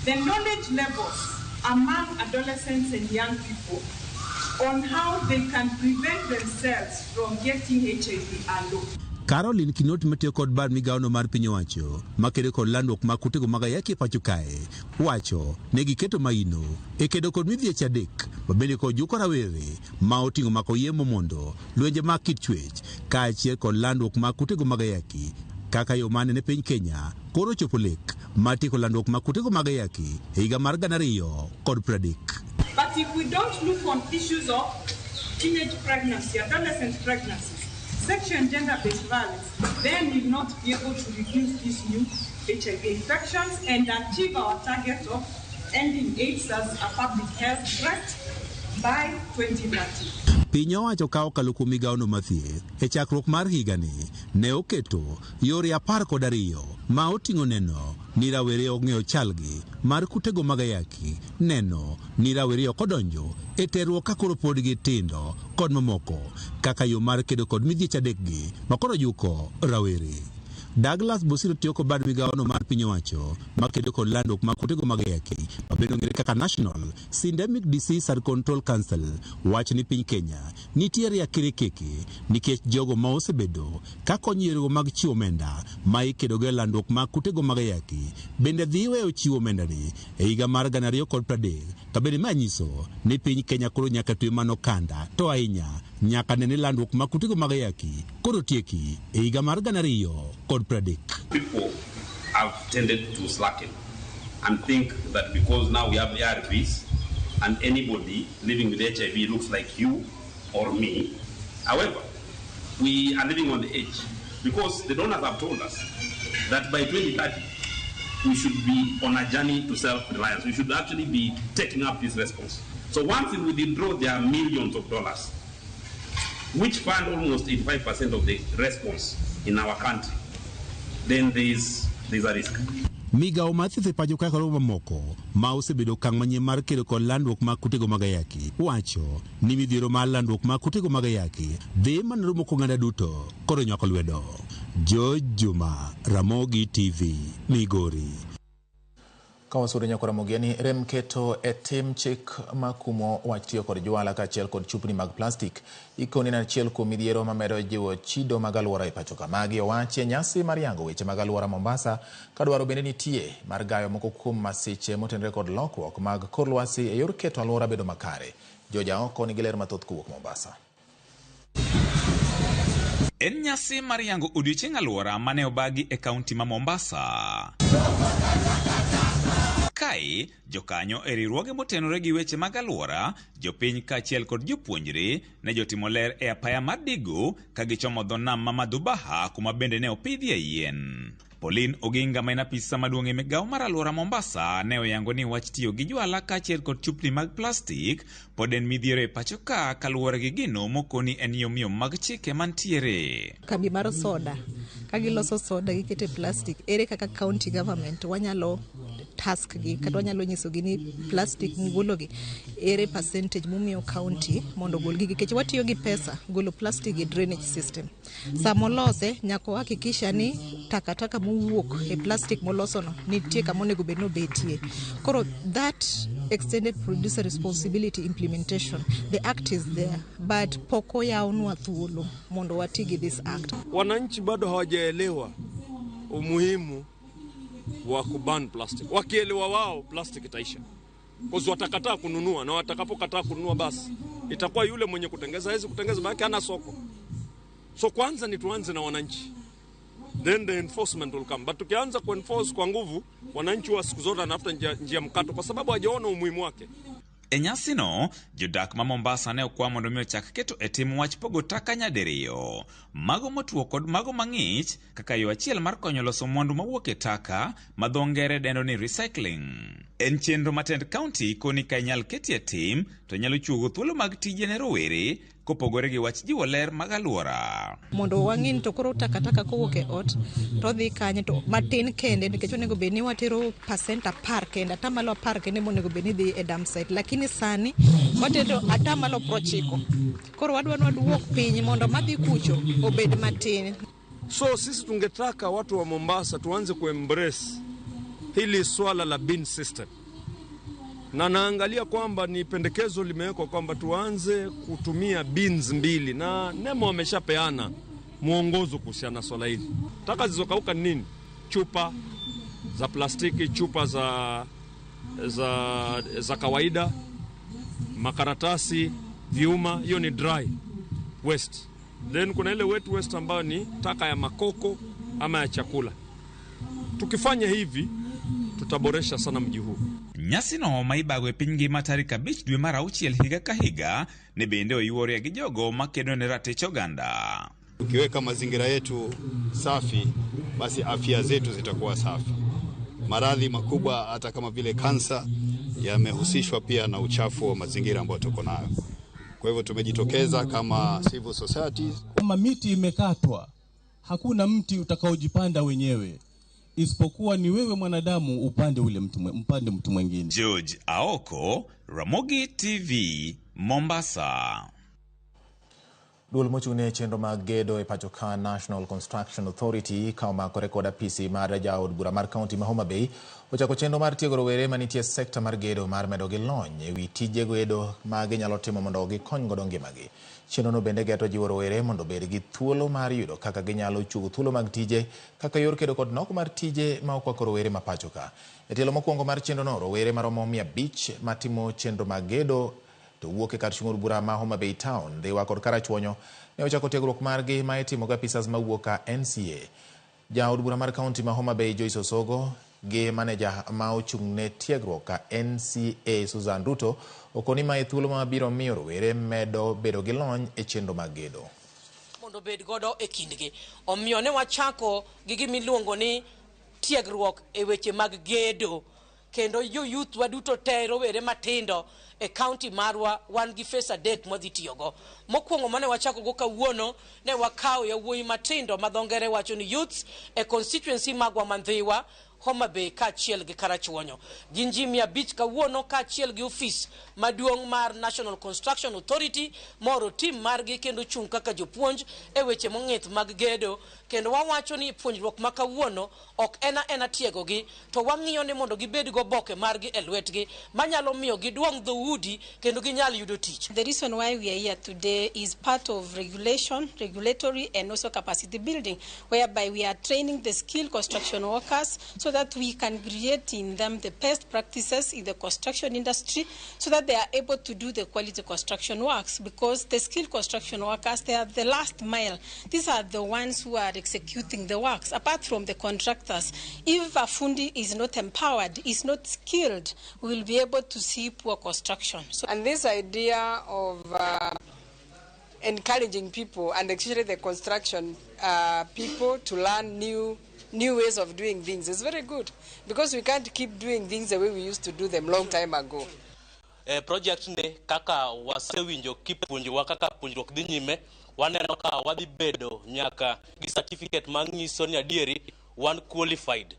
the knowledge levels among adolescents and young people on how they can prevent themselves from getting HIV are low.
Caroline Kinoti matiyo kod bad migawono mar piny owacho makedo kod landruok mag kutego mag ayaki e pacho kae wacho ne giketo maino e kedo kod midhieche adek mabende kod juko rawere ma oting'o mako yemo mondo lwenje mag kit chwech kaachiel kod landruok mag kutego mag ayaki kaka yo mane ne piny Kenya koro chopo lek mar tieko landruok mag kutego mag ayaki e higa mar 2030.
But if we don't look on issues of teenage pregnancy, adolescent pregnancies, sexual and gender-based violence, then we will not be able to reduce these new HIV infections and achieve our target of ending AIDS as a public health threat by 2030.
Piny owacho ka okalo kuom migawono mar thieth e chakruok mar higani ne oketo yore 12 ma oting'o neno ni rawere ong'eyo chalgi mar kutego mag ayaki, neno ni rawere ok odonjo e terruok ka koro pod gitindo kod mamoko kaka yo mar kedo kod midhieche adekgi ma koro juko rawere. Douglas Bosiro tiyo kod bad migawono mar piny owacho makedo kod landruok mag kutego mag ayaki mabende ong'ere kaka National Syndemic Disease and Control Council wacho ni piny Kenya nitiere akirikiki nikech jogo ma osebedo ka konyo yorego mag chiwo omenda ma ikedogo e landruok mag kutego mag ayaki bende dhi weyo chiwo omendani e higa mar 2030 kabende ma nyiso ni piny Kenya koro nyaka twe mano kanda to ahinya nyaka nene landruok mag kutego mag ayaki koro tieki e higa mar 2030.
People have tended to slacken and think that because now we have ARVs and anybody living with HIV looks like you or me. However, we are living on the edge because the donors have told us that by 2030 we should be on a journey to self-reliance. We should actually be taking up this response. So once we withdraw their millions of dollars, which fund almost 85% of the response in our country, then there is a risk.
Migawo mar thieth e pacho kaka mamoko ma osebedo okang' manyien mar kedo kod landruok mag kutego mag ayaki wacho ni midhiero mar landruok mag kutego mag ayaki dhi mana rumo koganda duto koro nywako lwedo. George Juma, Ramogi TV, Migori.
Kawasudo nyakora Ramogi rem keto e tim chik makumo wach tiyo kod jwala kaachiel kod chupni mag plastik ikoni en achiel kuom midhiero mamedo jiwo chido mag alwora e pacho ka. Magi owachi e nyasi mar yango weche mag alwora Mombasa ka dwaro bende nitie mar gayo moko kuom masiche motenore kod lokruok mag kor lwasi e yor keto alwora bedo makare. Joja oko nigi ler mathoth kowuok Mombasa.
En nyasi mar yango odiochieng' alwora mane obagi e kaunti ma Mombasa. Kae, jokanyo e riwruoge motenore gi weche mag alwora, jopiny kaachiel kod jopuonjre ne jotimo ler e apaya mar Digo ka gichomo dho nam ma Madhubaha kuma bende ne opidhie yien. Pauline Oginga ma en apisa maduong' e migawo mar alwora Mombasa ne oyango ni wach tiyo gi jwala kaachiel kod chupni mag plastik pod en midhiero e pacho ka kaluwore gi gino mokoni en yomyom mag chike mantiere.
Kambi mar soda, ka giloso soda gikete plastik, ere kaka county government wanyalo task gi kata wanyalo nyisogi ni plastic mugologi ere percentage mumiyo county mondo ogol gigi nikech watiyo gi pesa golo plastic e drainage system. Samolose nyaka wahakikisha ni takataka mowuok e plastic molosono nitie kama onego bed ni obetie. Koro that extended producer responsibility implementation, the act is there but pok oyawnwa thuolo mondo wati gi this act.
Wananchi bado hawajaelewa umuhimu wa kuban plastic. Wakielewa wao plastic itaisha. Kwa watakataa kununua, na watakapokataa kununua basi itakuwa yule mwenye kutengeza hawezi kutengeza maana hana soko. So kwanza ni tuanze na wananchi. Then the enforcement will come. But tukianza kuenforce kwa nguvu, wananchi wa siku zote wanafuta njia mkato kwa sababu hawajaona umuhimu wake.
E nyasino, jodak ma Mombasa ne okwa mondo mi ochak keto e tim wach pogo taka nyadiriyo, mago motuo kod mago mang'ich kaka yo achiel mar konyo loso mwandu mawuok e taka ma dho ngere dendo ni recycling. En chenro ma tend county koni ka inyal keti e tim to nyalo chuogo thuolo mag tije ne rowere kopogore gi wach jiwo ler mag alwora.
Mondo wang'in to koro takataka kowuok e ot to dhi kanye to matin kende nikech onego bed ni watero 10% kende, 10% kende monego bed ni dhi e dump site, lakini sani watero 90%. Koro wadwa ni waduok piny mondo madhi kucho obed matin.
So sisi tungetaka watu wa Mombasa tuanze kuembrace hili swala la bin system. Na naangalia kwamba ni pendekezo limewekwa kwamba tuanze kutumia bins 2, na NEMO wameshapeana mwongozo kuhusiana na swala hili. Taka zilizokauka ni nini? Chupa za plastiki, chupa za kawaida, makaratasi, vyuma, hiyo ni dry waste. Then kuna ile wet waste ambayo ni taka ya makoko ama ya chakula. Tukifanya hivi tutaboresha sana mji huu.
Nyasino ma ibago e piny ngima tarik 5 dwe mar 6 higa ka higa ne bende oyuore gi jogo makedo ne ratich oganda.
Ukiweka mazingira yetu safi, basi afya zetu zitakuwa safi. Maradhi makubwa hata kama vile kansa yamehusishwa pia na uchafu wa mazingira ambayo tuko nayo. Kwa hivyo tumejitokeza kama civil societies.
Kama miti imekatwa, hakuna mti utakaojipanda wenyewe, isipokuwa ni wewe mwanadamu upande ule mpande mtu mwingine.
George Aoko, Ramogi TV, Mombasa.
Duol mochung'ne chenro mag gedo e pacho ka National Construction Authority ka omakore kod apisi mar jaod bura mar kaunti ma Homa Bay ochako chenro mar tiego rowere manitie e sekta mar gedo mar medo gi lony ewi tije gedo ma ginyalo timo mondo gikony godo ngimagi. Chenrono bende geto jiwo rowere mondo obed gi thuolo mar yudo kaka ginyalo chugo thuolo mag tije kaka yor kedo kod nok mar tije ma okwako rowere ma pacho ka. E tielo mokwongo mar chenrono, rowere maromo 500 matimo chenro mag gedo to wuok e kar chung' od bura ma Homa Bay Town, Ndhiwa kod Karachuonyo ne ochako tiegruok margi ma itimo gi apisas mawuok ka NCA. Jaod bura mar kaunti ma Homa Bay Joyce Osogo gi maneja ma ochung' ne tiegruok ka NCA Susan Ruto okoni mae thuolo ma biro miyo rowere medo bedo gi lony e chenro mag gedo.
Mondo obed godo e kindgi. Omiyo ne wachako gi gimiluongo ni tiegruok e weche mag gedo. Kendo jo youth waduto te rowere matindo e county marwa wan gi phase 3 mwadhi tiyogo. Mokwongo mane wachako go kawuono ne wakawo yawuoyi matindo ma dho ngere wacho ni youths e constituency magwa ma Ndhiwa, Homa Bay kaachiel gi Karachuonyo. Gin ji 500 kawuono kaachiel gi ofis maduong' mar National Construction Authority moro tim margi kendo chung' kaka jopuonj e weche mong'ith mag gedo. Kendo wawacho ni puonjruok ma kawuono ok en aena tiegogi, to wang'iyo ni mondo gibed gi oboke margi e lwetgi manyalo miyo giduong' dhoudi kendo ginyal yudo tich.
The reason why we are here today is part of regulation, regulatory and also capacity building, whereby we are training the skilled construction workers so that we can create in them the best practices in the construction industry so that they are able to do the quality construction works, because the skilled construction workers, they are the last mile. These are the ones who are executing the works, apart from the contractors. If a fundi is not empowered, is not skilled, we will be able to see poor construction. So,
and this idea of encouraging people, and especially the construction people, to learn new ways of doing things is very good, because we can't keep doing things the way we used to do them long time ago.
Project ni kaka wasewinjo kipuonjowa kaka puonjruok dhi nyime, waneno ka wadhi bedo nyaka gi certificate manyiso ni adieri wan qualified.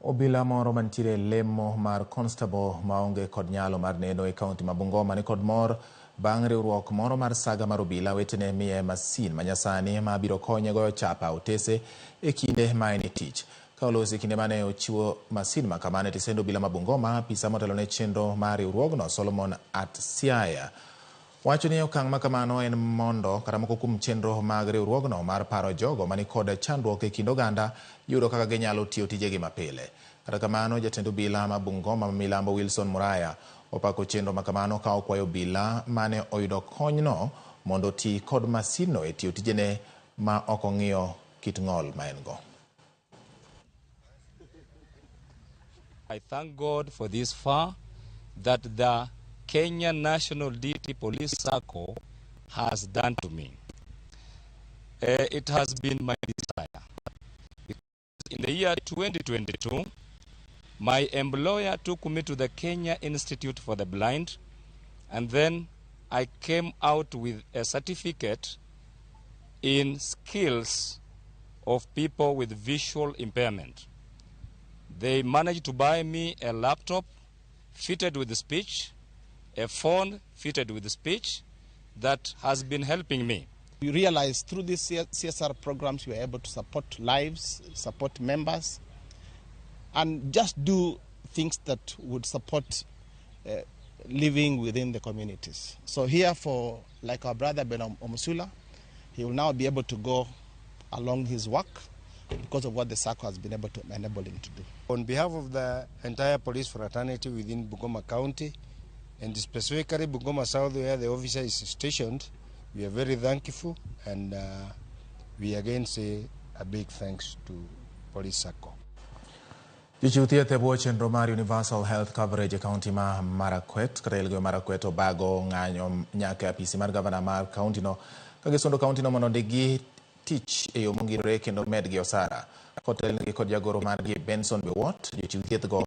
Obila moro mantiere lemo mar constable maonge kod nyalo mar neno e kaunti ma Bungoma ni kod mor bang' riwruok moro mar saga mar obila wetene miye masin manyasani ma biro konye goyo chapa otese e kinde ma en e tich. Ka olosi kinde mane ochiwo masin ma kamano e tisend obila ma Bungoma, apisa motelo ne chenro mar riwruogno Solomon Atsiaya wacho ni okang' ma kamano en mondo kata moko kuom chenro mag riwruogno mar paro jogo mani kod chandruok e kind oganda yudo kaka ginyalo tiyo tijegi mapile. Kata kamano, jatend obila ma Bungoma ma milambo Wilson Muraya opako chenro ma kamano ka okwayo obila mane oyudo konyno mondo oti kod masinno e tiyo tijene ma ok ong'iyo kit ng'ol ma en go.
I thank God for this far that the Kenya National Duty Police Circle has done to me. It has been my desire. Because in the year 2022, my employer took me to the Kenya Institute for the Blind, and then I came out with a certificate in skills of people with visual impairment. They managed to buy me a laptop fitted with speech, a phone fitted with speech that has been helping me.
We realize through these CSR programs we are able to support lives, support members, and just do things that would support living within the communities. So here for, like our brother Ben Omusula, he will now be able to go along his work because of what the SACCO has been able to enable him to do.
On behalf of the entire police fraternity within Bungoma County, and specifically Bungoma South, where the officer is stationed, we are very thankful, and we again say a big thanks to Police SACCO.
Jochiw thieth e bwo chenro mar Universal Health Coverage e kaunti ma Marakwet kata Elgeyo Marakwet obago ng'anyo nyaka e apisi mar gavana mar kaunti no ka gisundo kaunti no mondo ondikgi tich e yo mongirore kendo medgi osara. Kotelnegi kod jagoro margi Benson Biwott, jochiw thieth go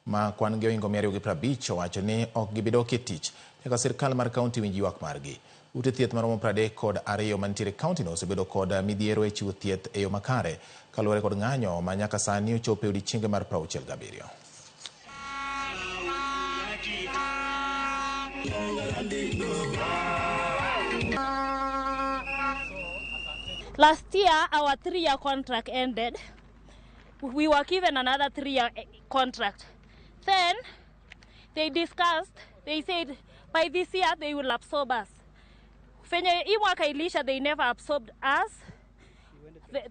ma kwan gi ohingo 250 owacho ni ok gibi dok e tich nyaka sirkal mar kaunti winj ywak margi. Ute thieth maromo 32 mantiere e kauntino osebedo kod midhiero e chiwo thieth e yo makare kaluwore kod ng'anyo ma nyaka sani ochopo e odiechienge mar 67.
Last year, our 3-year contract ended. We were given another 3-year contract. Then they discussed, they said by this year they will absorb us. Fenye hii mwaka ilisha, they never absorbed us.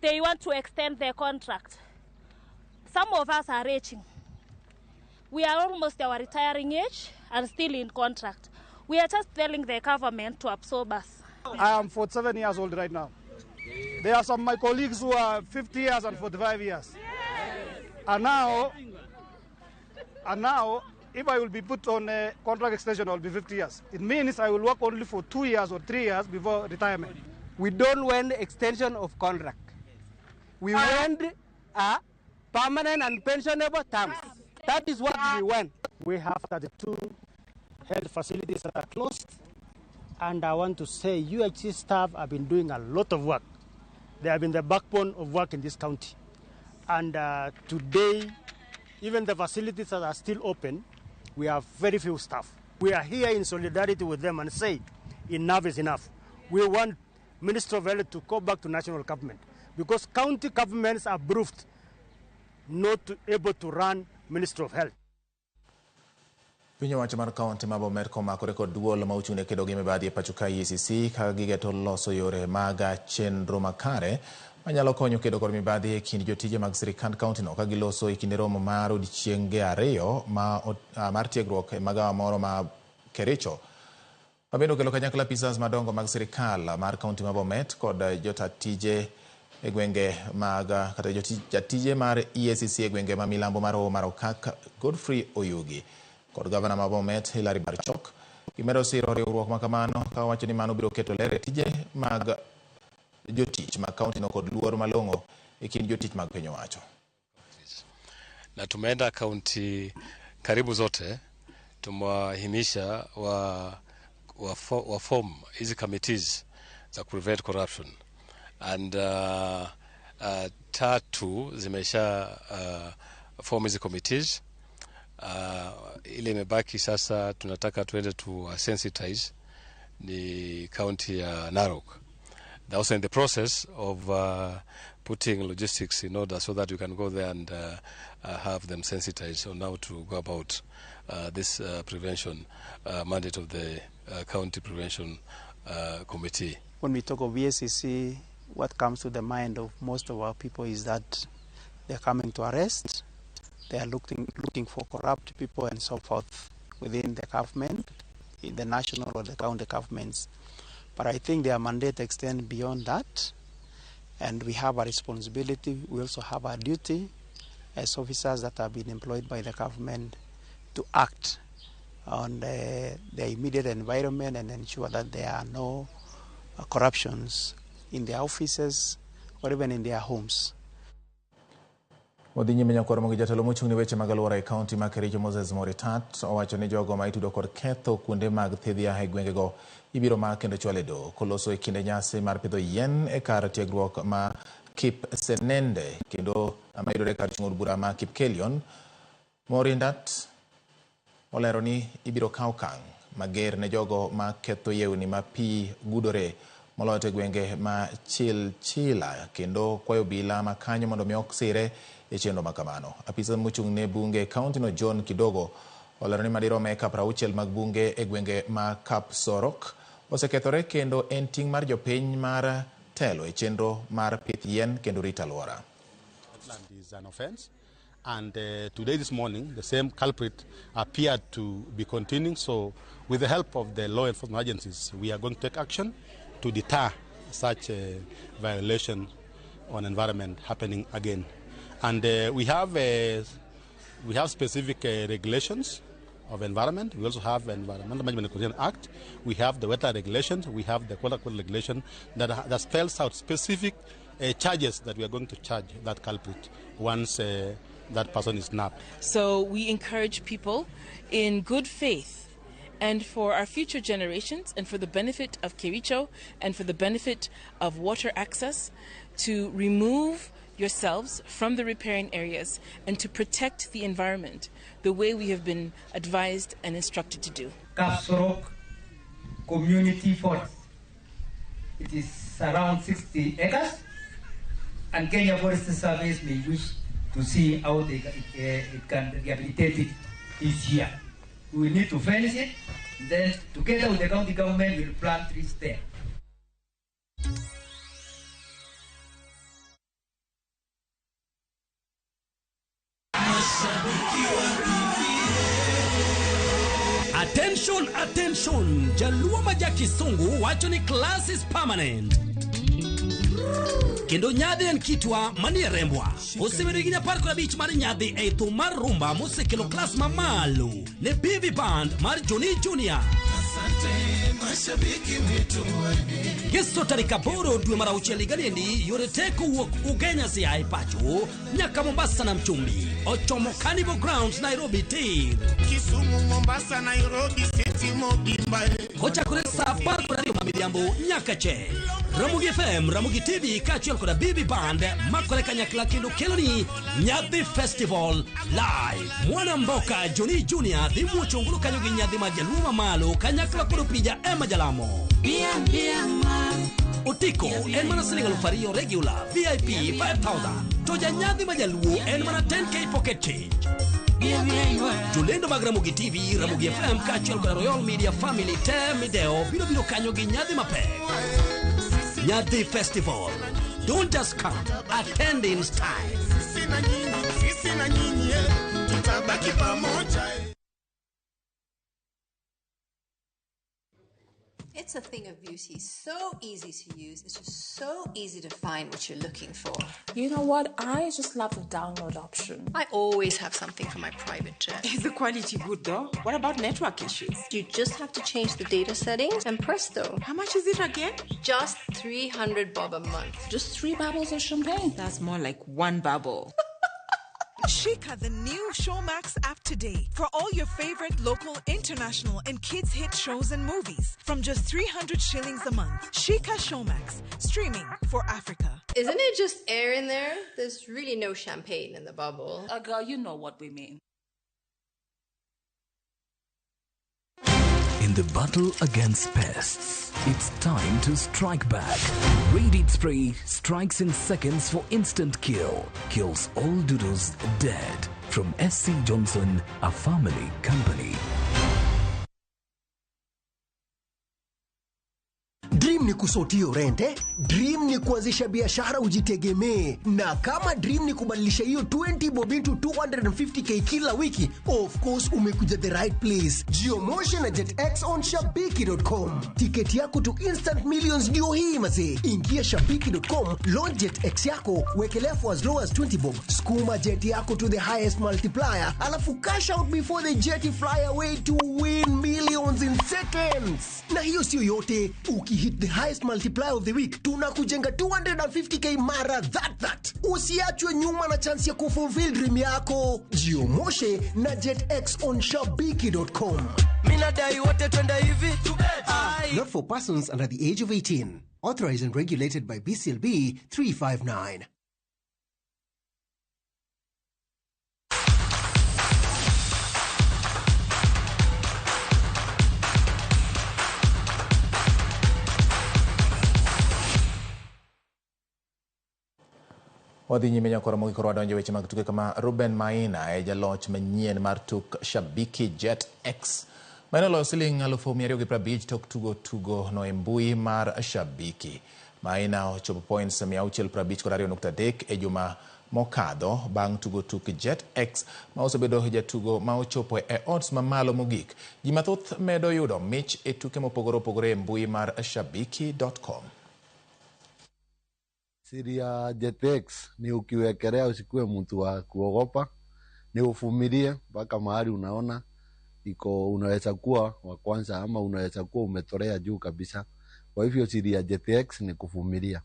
They want to extend their contract. Some of us are aging. We are almost our retiring age and still in contract. We are just telling the government to absorb us.
I am 47 years old right now. There are some of my colleagues who are 50 years and 45 years. And now, if I will be put on a contract extension, I will be 50 years. It means I will work only for 2 years or 3 years before retirement.
We don't want extension of contract. We want a permanent and pensionable terms. That is what we want.
We have 32 health facilities that are closed. And I want to say UHC staff have been doing a lot of work. They have been the backbone of work in this county. And today, even the facilities that are still open, we have very few staff. We are here in solidarity with them and say, enough is enough. We want Minister of Health to go back to national government because county governments are proved not able to run Minister of Health.
Piny owacho mar kaunti ma Bomet komakore kod duol ma ochung' ne kedo gi mibadhi e pacho ka EACC ka gigeto loso yore mag chenro makare manyalo konyo kedo kod mibadhi e kind jotije mag sirikand kauntino ka giloso e kinde romo mar odiechienge ariyo mar tiegruok e magawa moro ma Kericho. Mabende okelo kanyakla apisas madongo mag sirikal mar kaunti ma Bomet kod jota tije e gwenge mag kata jatije mar EACC e gwenge ma milambo mar Hoho mar Okak Godfrey Oyugi kod gavana ma Bomet Hilary Barchok gimedo siro riwruok makamano ka wacho ni mano biro keto ler e tije mag jotich mag kauntino kod luor malong'o e kind jotich mag piny owacho.
Na tumeenda kaunti karibu zote, tumewahimisha wa form hizi committees za prevent corruption and 3 zimesha form hizi committees. Ile imebaki sasa tunataka tuende tu sensitize ni county ya Narok. They're also in the process of putting logistics in order so that we can go there and have them sensitized on how to go about this prevention mandate of the County Prevention Committee.
When we talk of EACC, what comes to the mind of most of our people is that they're coming to arrest, they are looking for corrupt people and so forth within the government, in the national or the county governments. But I think their mandate extends beyond that, and we have a responsibility. We also have a duty as officers that have been employed by the government to act on the immediate environment and ensure that there are no corruptions in their offices or even in their homes.
Odhi nyime nyakwar mogi jatelo mochung' ne weche mag alwora e kaunti ma Kericho Moses Moritat owacho ni jogo ma itudo kod ketho kuonde mag thidhia e gwengego ibiro mak kendo chwal e doho koloso e kinde nyasi mar pidho yien e kar tiegruok ma Kipsenende kendo mayudore kar chung' od bura ma Kipkelion. Morindat olero ni ibiro kaw okang' mager ne jogo ma ketho yewni ma pi gudore moloyo to e gwenge ma Chilchila kendo kwayo obila ma kanyo mondo mi ok sire e chenro makamano. Apisa mochung' ne bunge e kaunti no John Kidogo olero ni madirom eka 60 mag bunge e gwenge ma Kapsorok osekethore kendo en ting' mar jopiny mar telo e chenro mar pith yien kendo rito alwora.
Is an offense, and today this morning the same culprit appeared to be continuing. So with the help of the law enforcement agencies, we are going to take action to deter such a violation on environment happening again. And we have specific regulations of environment. We also have Environmental Management and Conservation Act. We have the water regulations. We have the water quality regulation that spells out specific charges that we are going to charge that culprit once that person is nabbed.
So we encourage people in good faith and for our future generations and for the benefit of Kericho and for the benefit of water access to remove yourselves from the riparian areas and to protect the environment the way we have been advised and instructed to do.
Kapsorok Community Forest. It is around 60 acres, and Kenya Forest Service may wish to see how it can rehabilitate it this year. We will need to finish it, then together with the county government we will plant trees there.
Attention, attention! Jaluo ma ja Kisungu wacho ni class is permanent. Kendo nyadhi en kitwa manie rembwa. Osebedo higni 15 mar nyadhi ei thum mar rumba mosekelo klas mamalo ne BV Band mar Johnny Junior. Ngeso tarik 8 dwe mar 6 higa niendi, yore te kowuok Ugenya Siaya pacho nyaka Mombasa na Mchumbi ochomo Carnival Grounds Nairobi tir.
Kisumu, Mombasa, Nairobi City, Mobimba.
Kochakore saa 12 ma midhiambo nyaka che. Ramogi FM, Ramogi TV kaachiel koda BB Band makore kanyakla kendo keloni Nyadhi Festival Live. Mwana Mboka Johnny Junior dhi muocho ongolo kanyo gi nyadhi mar jaluo mamalo kanyakla kod opija Emma Jalamo. Otiko en mana siling 2,000 regular, VIP 5,000. To janyadhi ma jaluo en mana 10K pocket change. Jolendo mag Ramogi TV, Ramogi FM kaachiel kod Royal Media Family te mideo biro biro kanyo gi nyadhi mapek. Nyadhi Festival. Don't just come, attend in style.
Sisi na nyinyi, tutabaki pamoja.
It's a thing of beauty, so easy to use. It's just so easy to find what you're looking for.
You know what? I just love the download option.
I always have something for my private jet.
Is the quality good though? What about network issues?
You just have to change the data settings and presto.
How much is it again?
Just 300 bob a month.
Just 3 bubbles of champagne.
That's more like 1 bubble.
Shika the new Showmax app today for all your favorite local, international, and kids hit shows and movies from just 300 shillings a month. Shika Showmax, streaming for Africa.
Isn't it just air in there? There's really no champagne in the bubble.
Girl, you know what we mean.
In the battle against pests, it's time to strike back. Raid Spray strikes in seconds for instant kill. Kills all doodles dead. From SC Johnson, a family company.
Dream ni kusotio rent, Dream ni kuanzisha biashara ujitegemee, na kama dream ni kubadilisha hiyo 20 bob into 250k kila wiki, of course umekuja the right place. Geomotion na JetX on shabiki.com. Tiketi yako to instant millions ndio hii mazee. Ingia shabiki.com, launch JetX yako, wekelea for as low as 20 bob, skuma jet yako to the highest multiplier, alafu cash out before the jet fly away to win millions in seconds. Na hiyo sio yote, ukihit the highest multiplier of the week tunakujenga 250k mara that. Usiachwe nyuma na chance ya kufulfill dream yako. Jiomoshe na JetX on shabiki.com.
Minadai wote twende hivi.
Not for persons under the age of 18. Authorized and regulated by BCLB 359.
Wadhi nyime nyakoro mogikoro wadonjo weche mag tuke kama Ruben Maina e jaloch manyien mar tuk Shabiki Jet X. Maina oloyo siling 250,000 tok tugo no e mbui mar Shabiki. Maina ochopo points 652.3 e juma mokadho bang' tugo tuk Jet X ma osebedo jatugo ma ochopo e odds mamalo mogik. Ji mathoth medo yudo mich e tuke mopogore opogore e mbui mar shabiki.com.
Siri ya JetX ni ukiwekelea usikuwe mtu wa kuogopa, ni uvumilie mpaka mahali unaona iko unaweza kuwa wa kwanza ama unaweza kuwa umetolea juu kabisa. Kwa hivyo siri ya JetX ni kuvumilia.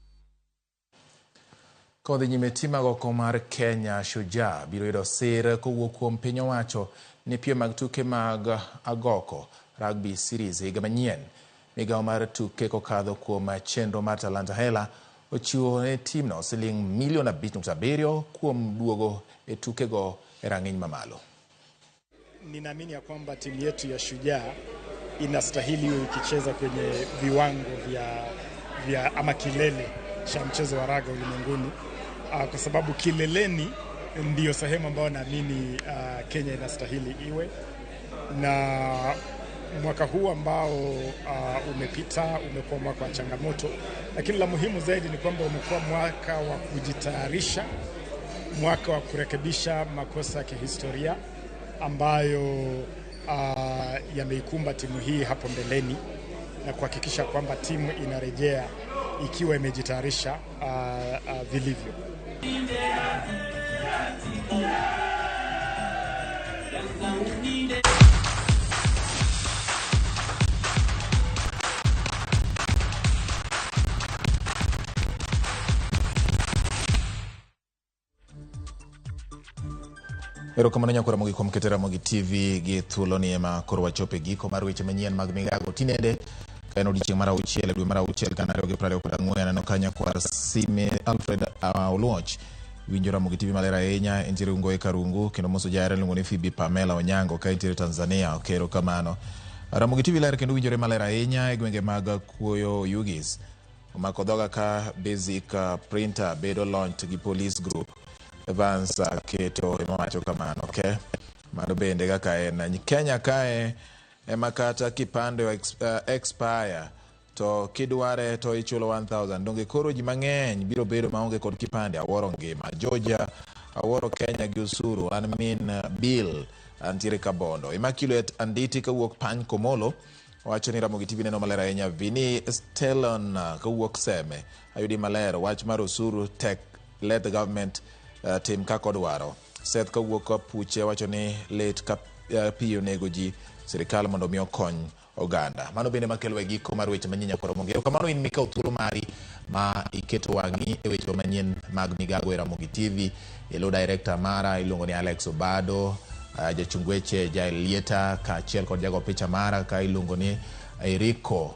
Kodhi nyime tim agoko mar Kenya Shujaa biro yudo sir kowuok kuom piny owacho ni piem mag tuke mag agoko Rugby Series higa manyien. Migawo mar tuke kokadho kuom chenro mar Talanta Hela ochiwo ne timno siling milion 5.7 kuom duogo e tukego e rang'iny mamalo.
Ninaamini ya kwamba timu yetu ya Shujaa inastahili iwe ikicheza kwenye viwango vya ama kilele cha mchezo wa raga ulimwenguni, kwa sababu kileleni ndiyo sehemu ambayo naamini Kenya inastahili iwe. Na mwaka huu ambao umepita umekuwa mwaka wa changamoto, lakini la muhimu zaidi ni kwamba umekuwa mwaka wa kujitayarisha, mwaka wa kurekebisha makosa ya kihistoria ambayo yameikumba timu hii hapo mbeleni na kuhakikisha kwamba timu inarejea ikiwa imejitayarisha vilivyo.
Erokamano nyakora Ramogi kuom keto Ramogi TV gi thuoloni ema koro wachopo e giko mar weche manyien mag migago tinende ka en odiechieng' mar 6 e dwe mar 6 2024. Aneno ka nyakwar Sime Alfred Oluoch winjo Ramogi TV maler ahinya, entiere Ungoe Karungu, kendo moso jahera iluongo ni Phoebe Pamela Onyango ka entiere Tanzania. Ok, erokamano. Ramogi TV ler kendo winjore maler ahinya e gwenge mag Kuoyo Oyugis. Omako dhoga ka basic printer bedo launched gi police group. Evans Keto ema wacho kamano. Okay? Mano bende kaka en Kenya kae ema kata kipande expire to kidware to ichulo 1000. Donge koro ji mang'eny biro bedo maonge kod kipande. Awuoro ngima. Georgia awuoro Kenya gi osuru. An min Bill antiere Kabondo. Immaculate Anditi kawuok Pany Komolo wacho ni Ramogi TV neno maler ahinya. Vini Stellon kawuok Seme ayudi maler wach mar osuru tek, let the government tim kaka odwaro. Seth kawuok Puche wacho ni late ka pi onego ji, sirikal mondo mi okony oganda. Mano bende makelo e giko mar weche manyien nyakora Ramogi. Erokamano in mikawo thuolo mari ma iketo wang'i e weche manyien mag migago e Ramogi TV. Elo director mara iluongo ni Alex Obado, jachung weche Jael Lieta kaachiel kod jago picha mara ka iluongo ni Eriko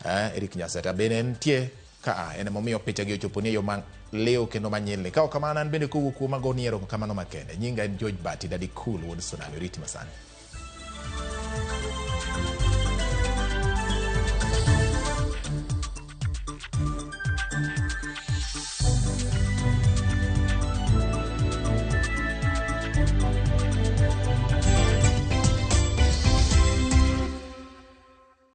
Eric Nyaseta bende nitie ka en emomiyo picha gi ochopo ni e yo maliw kendo manyilni. Ka ok kamano an bende kowuok kuoma agoni erokamano makende. Nyinga en George Bati, Daddy Cool wuod Tsunami. Oriti masani.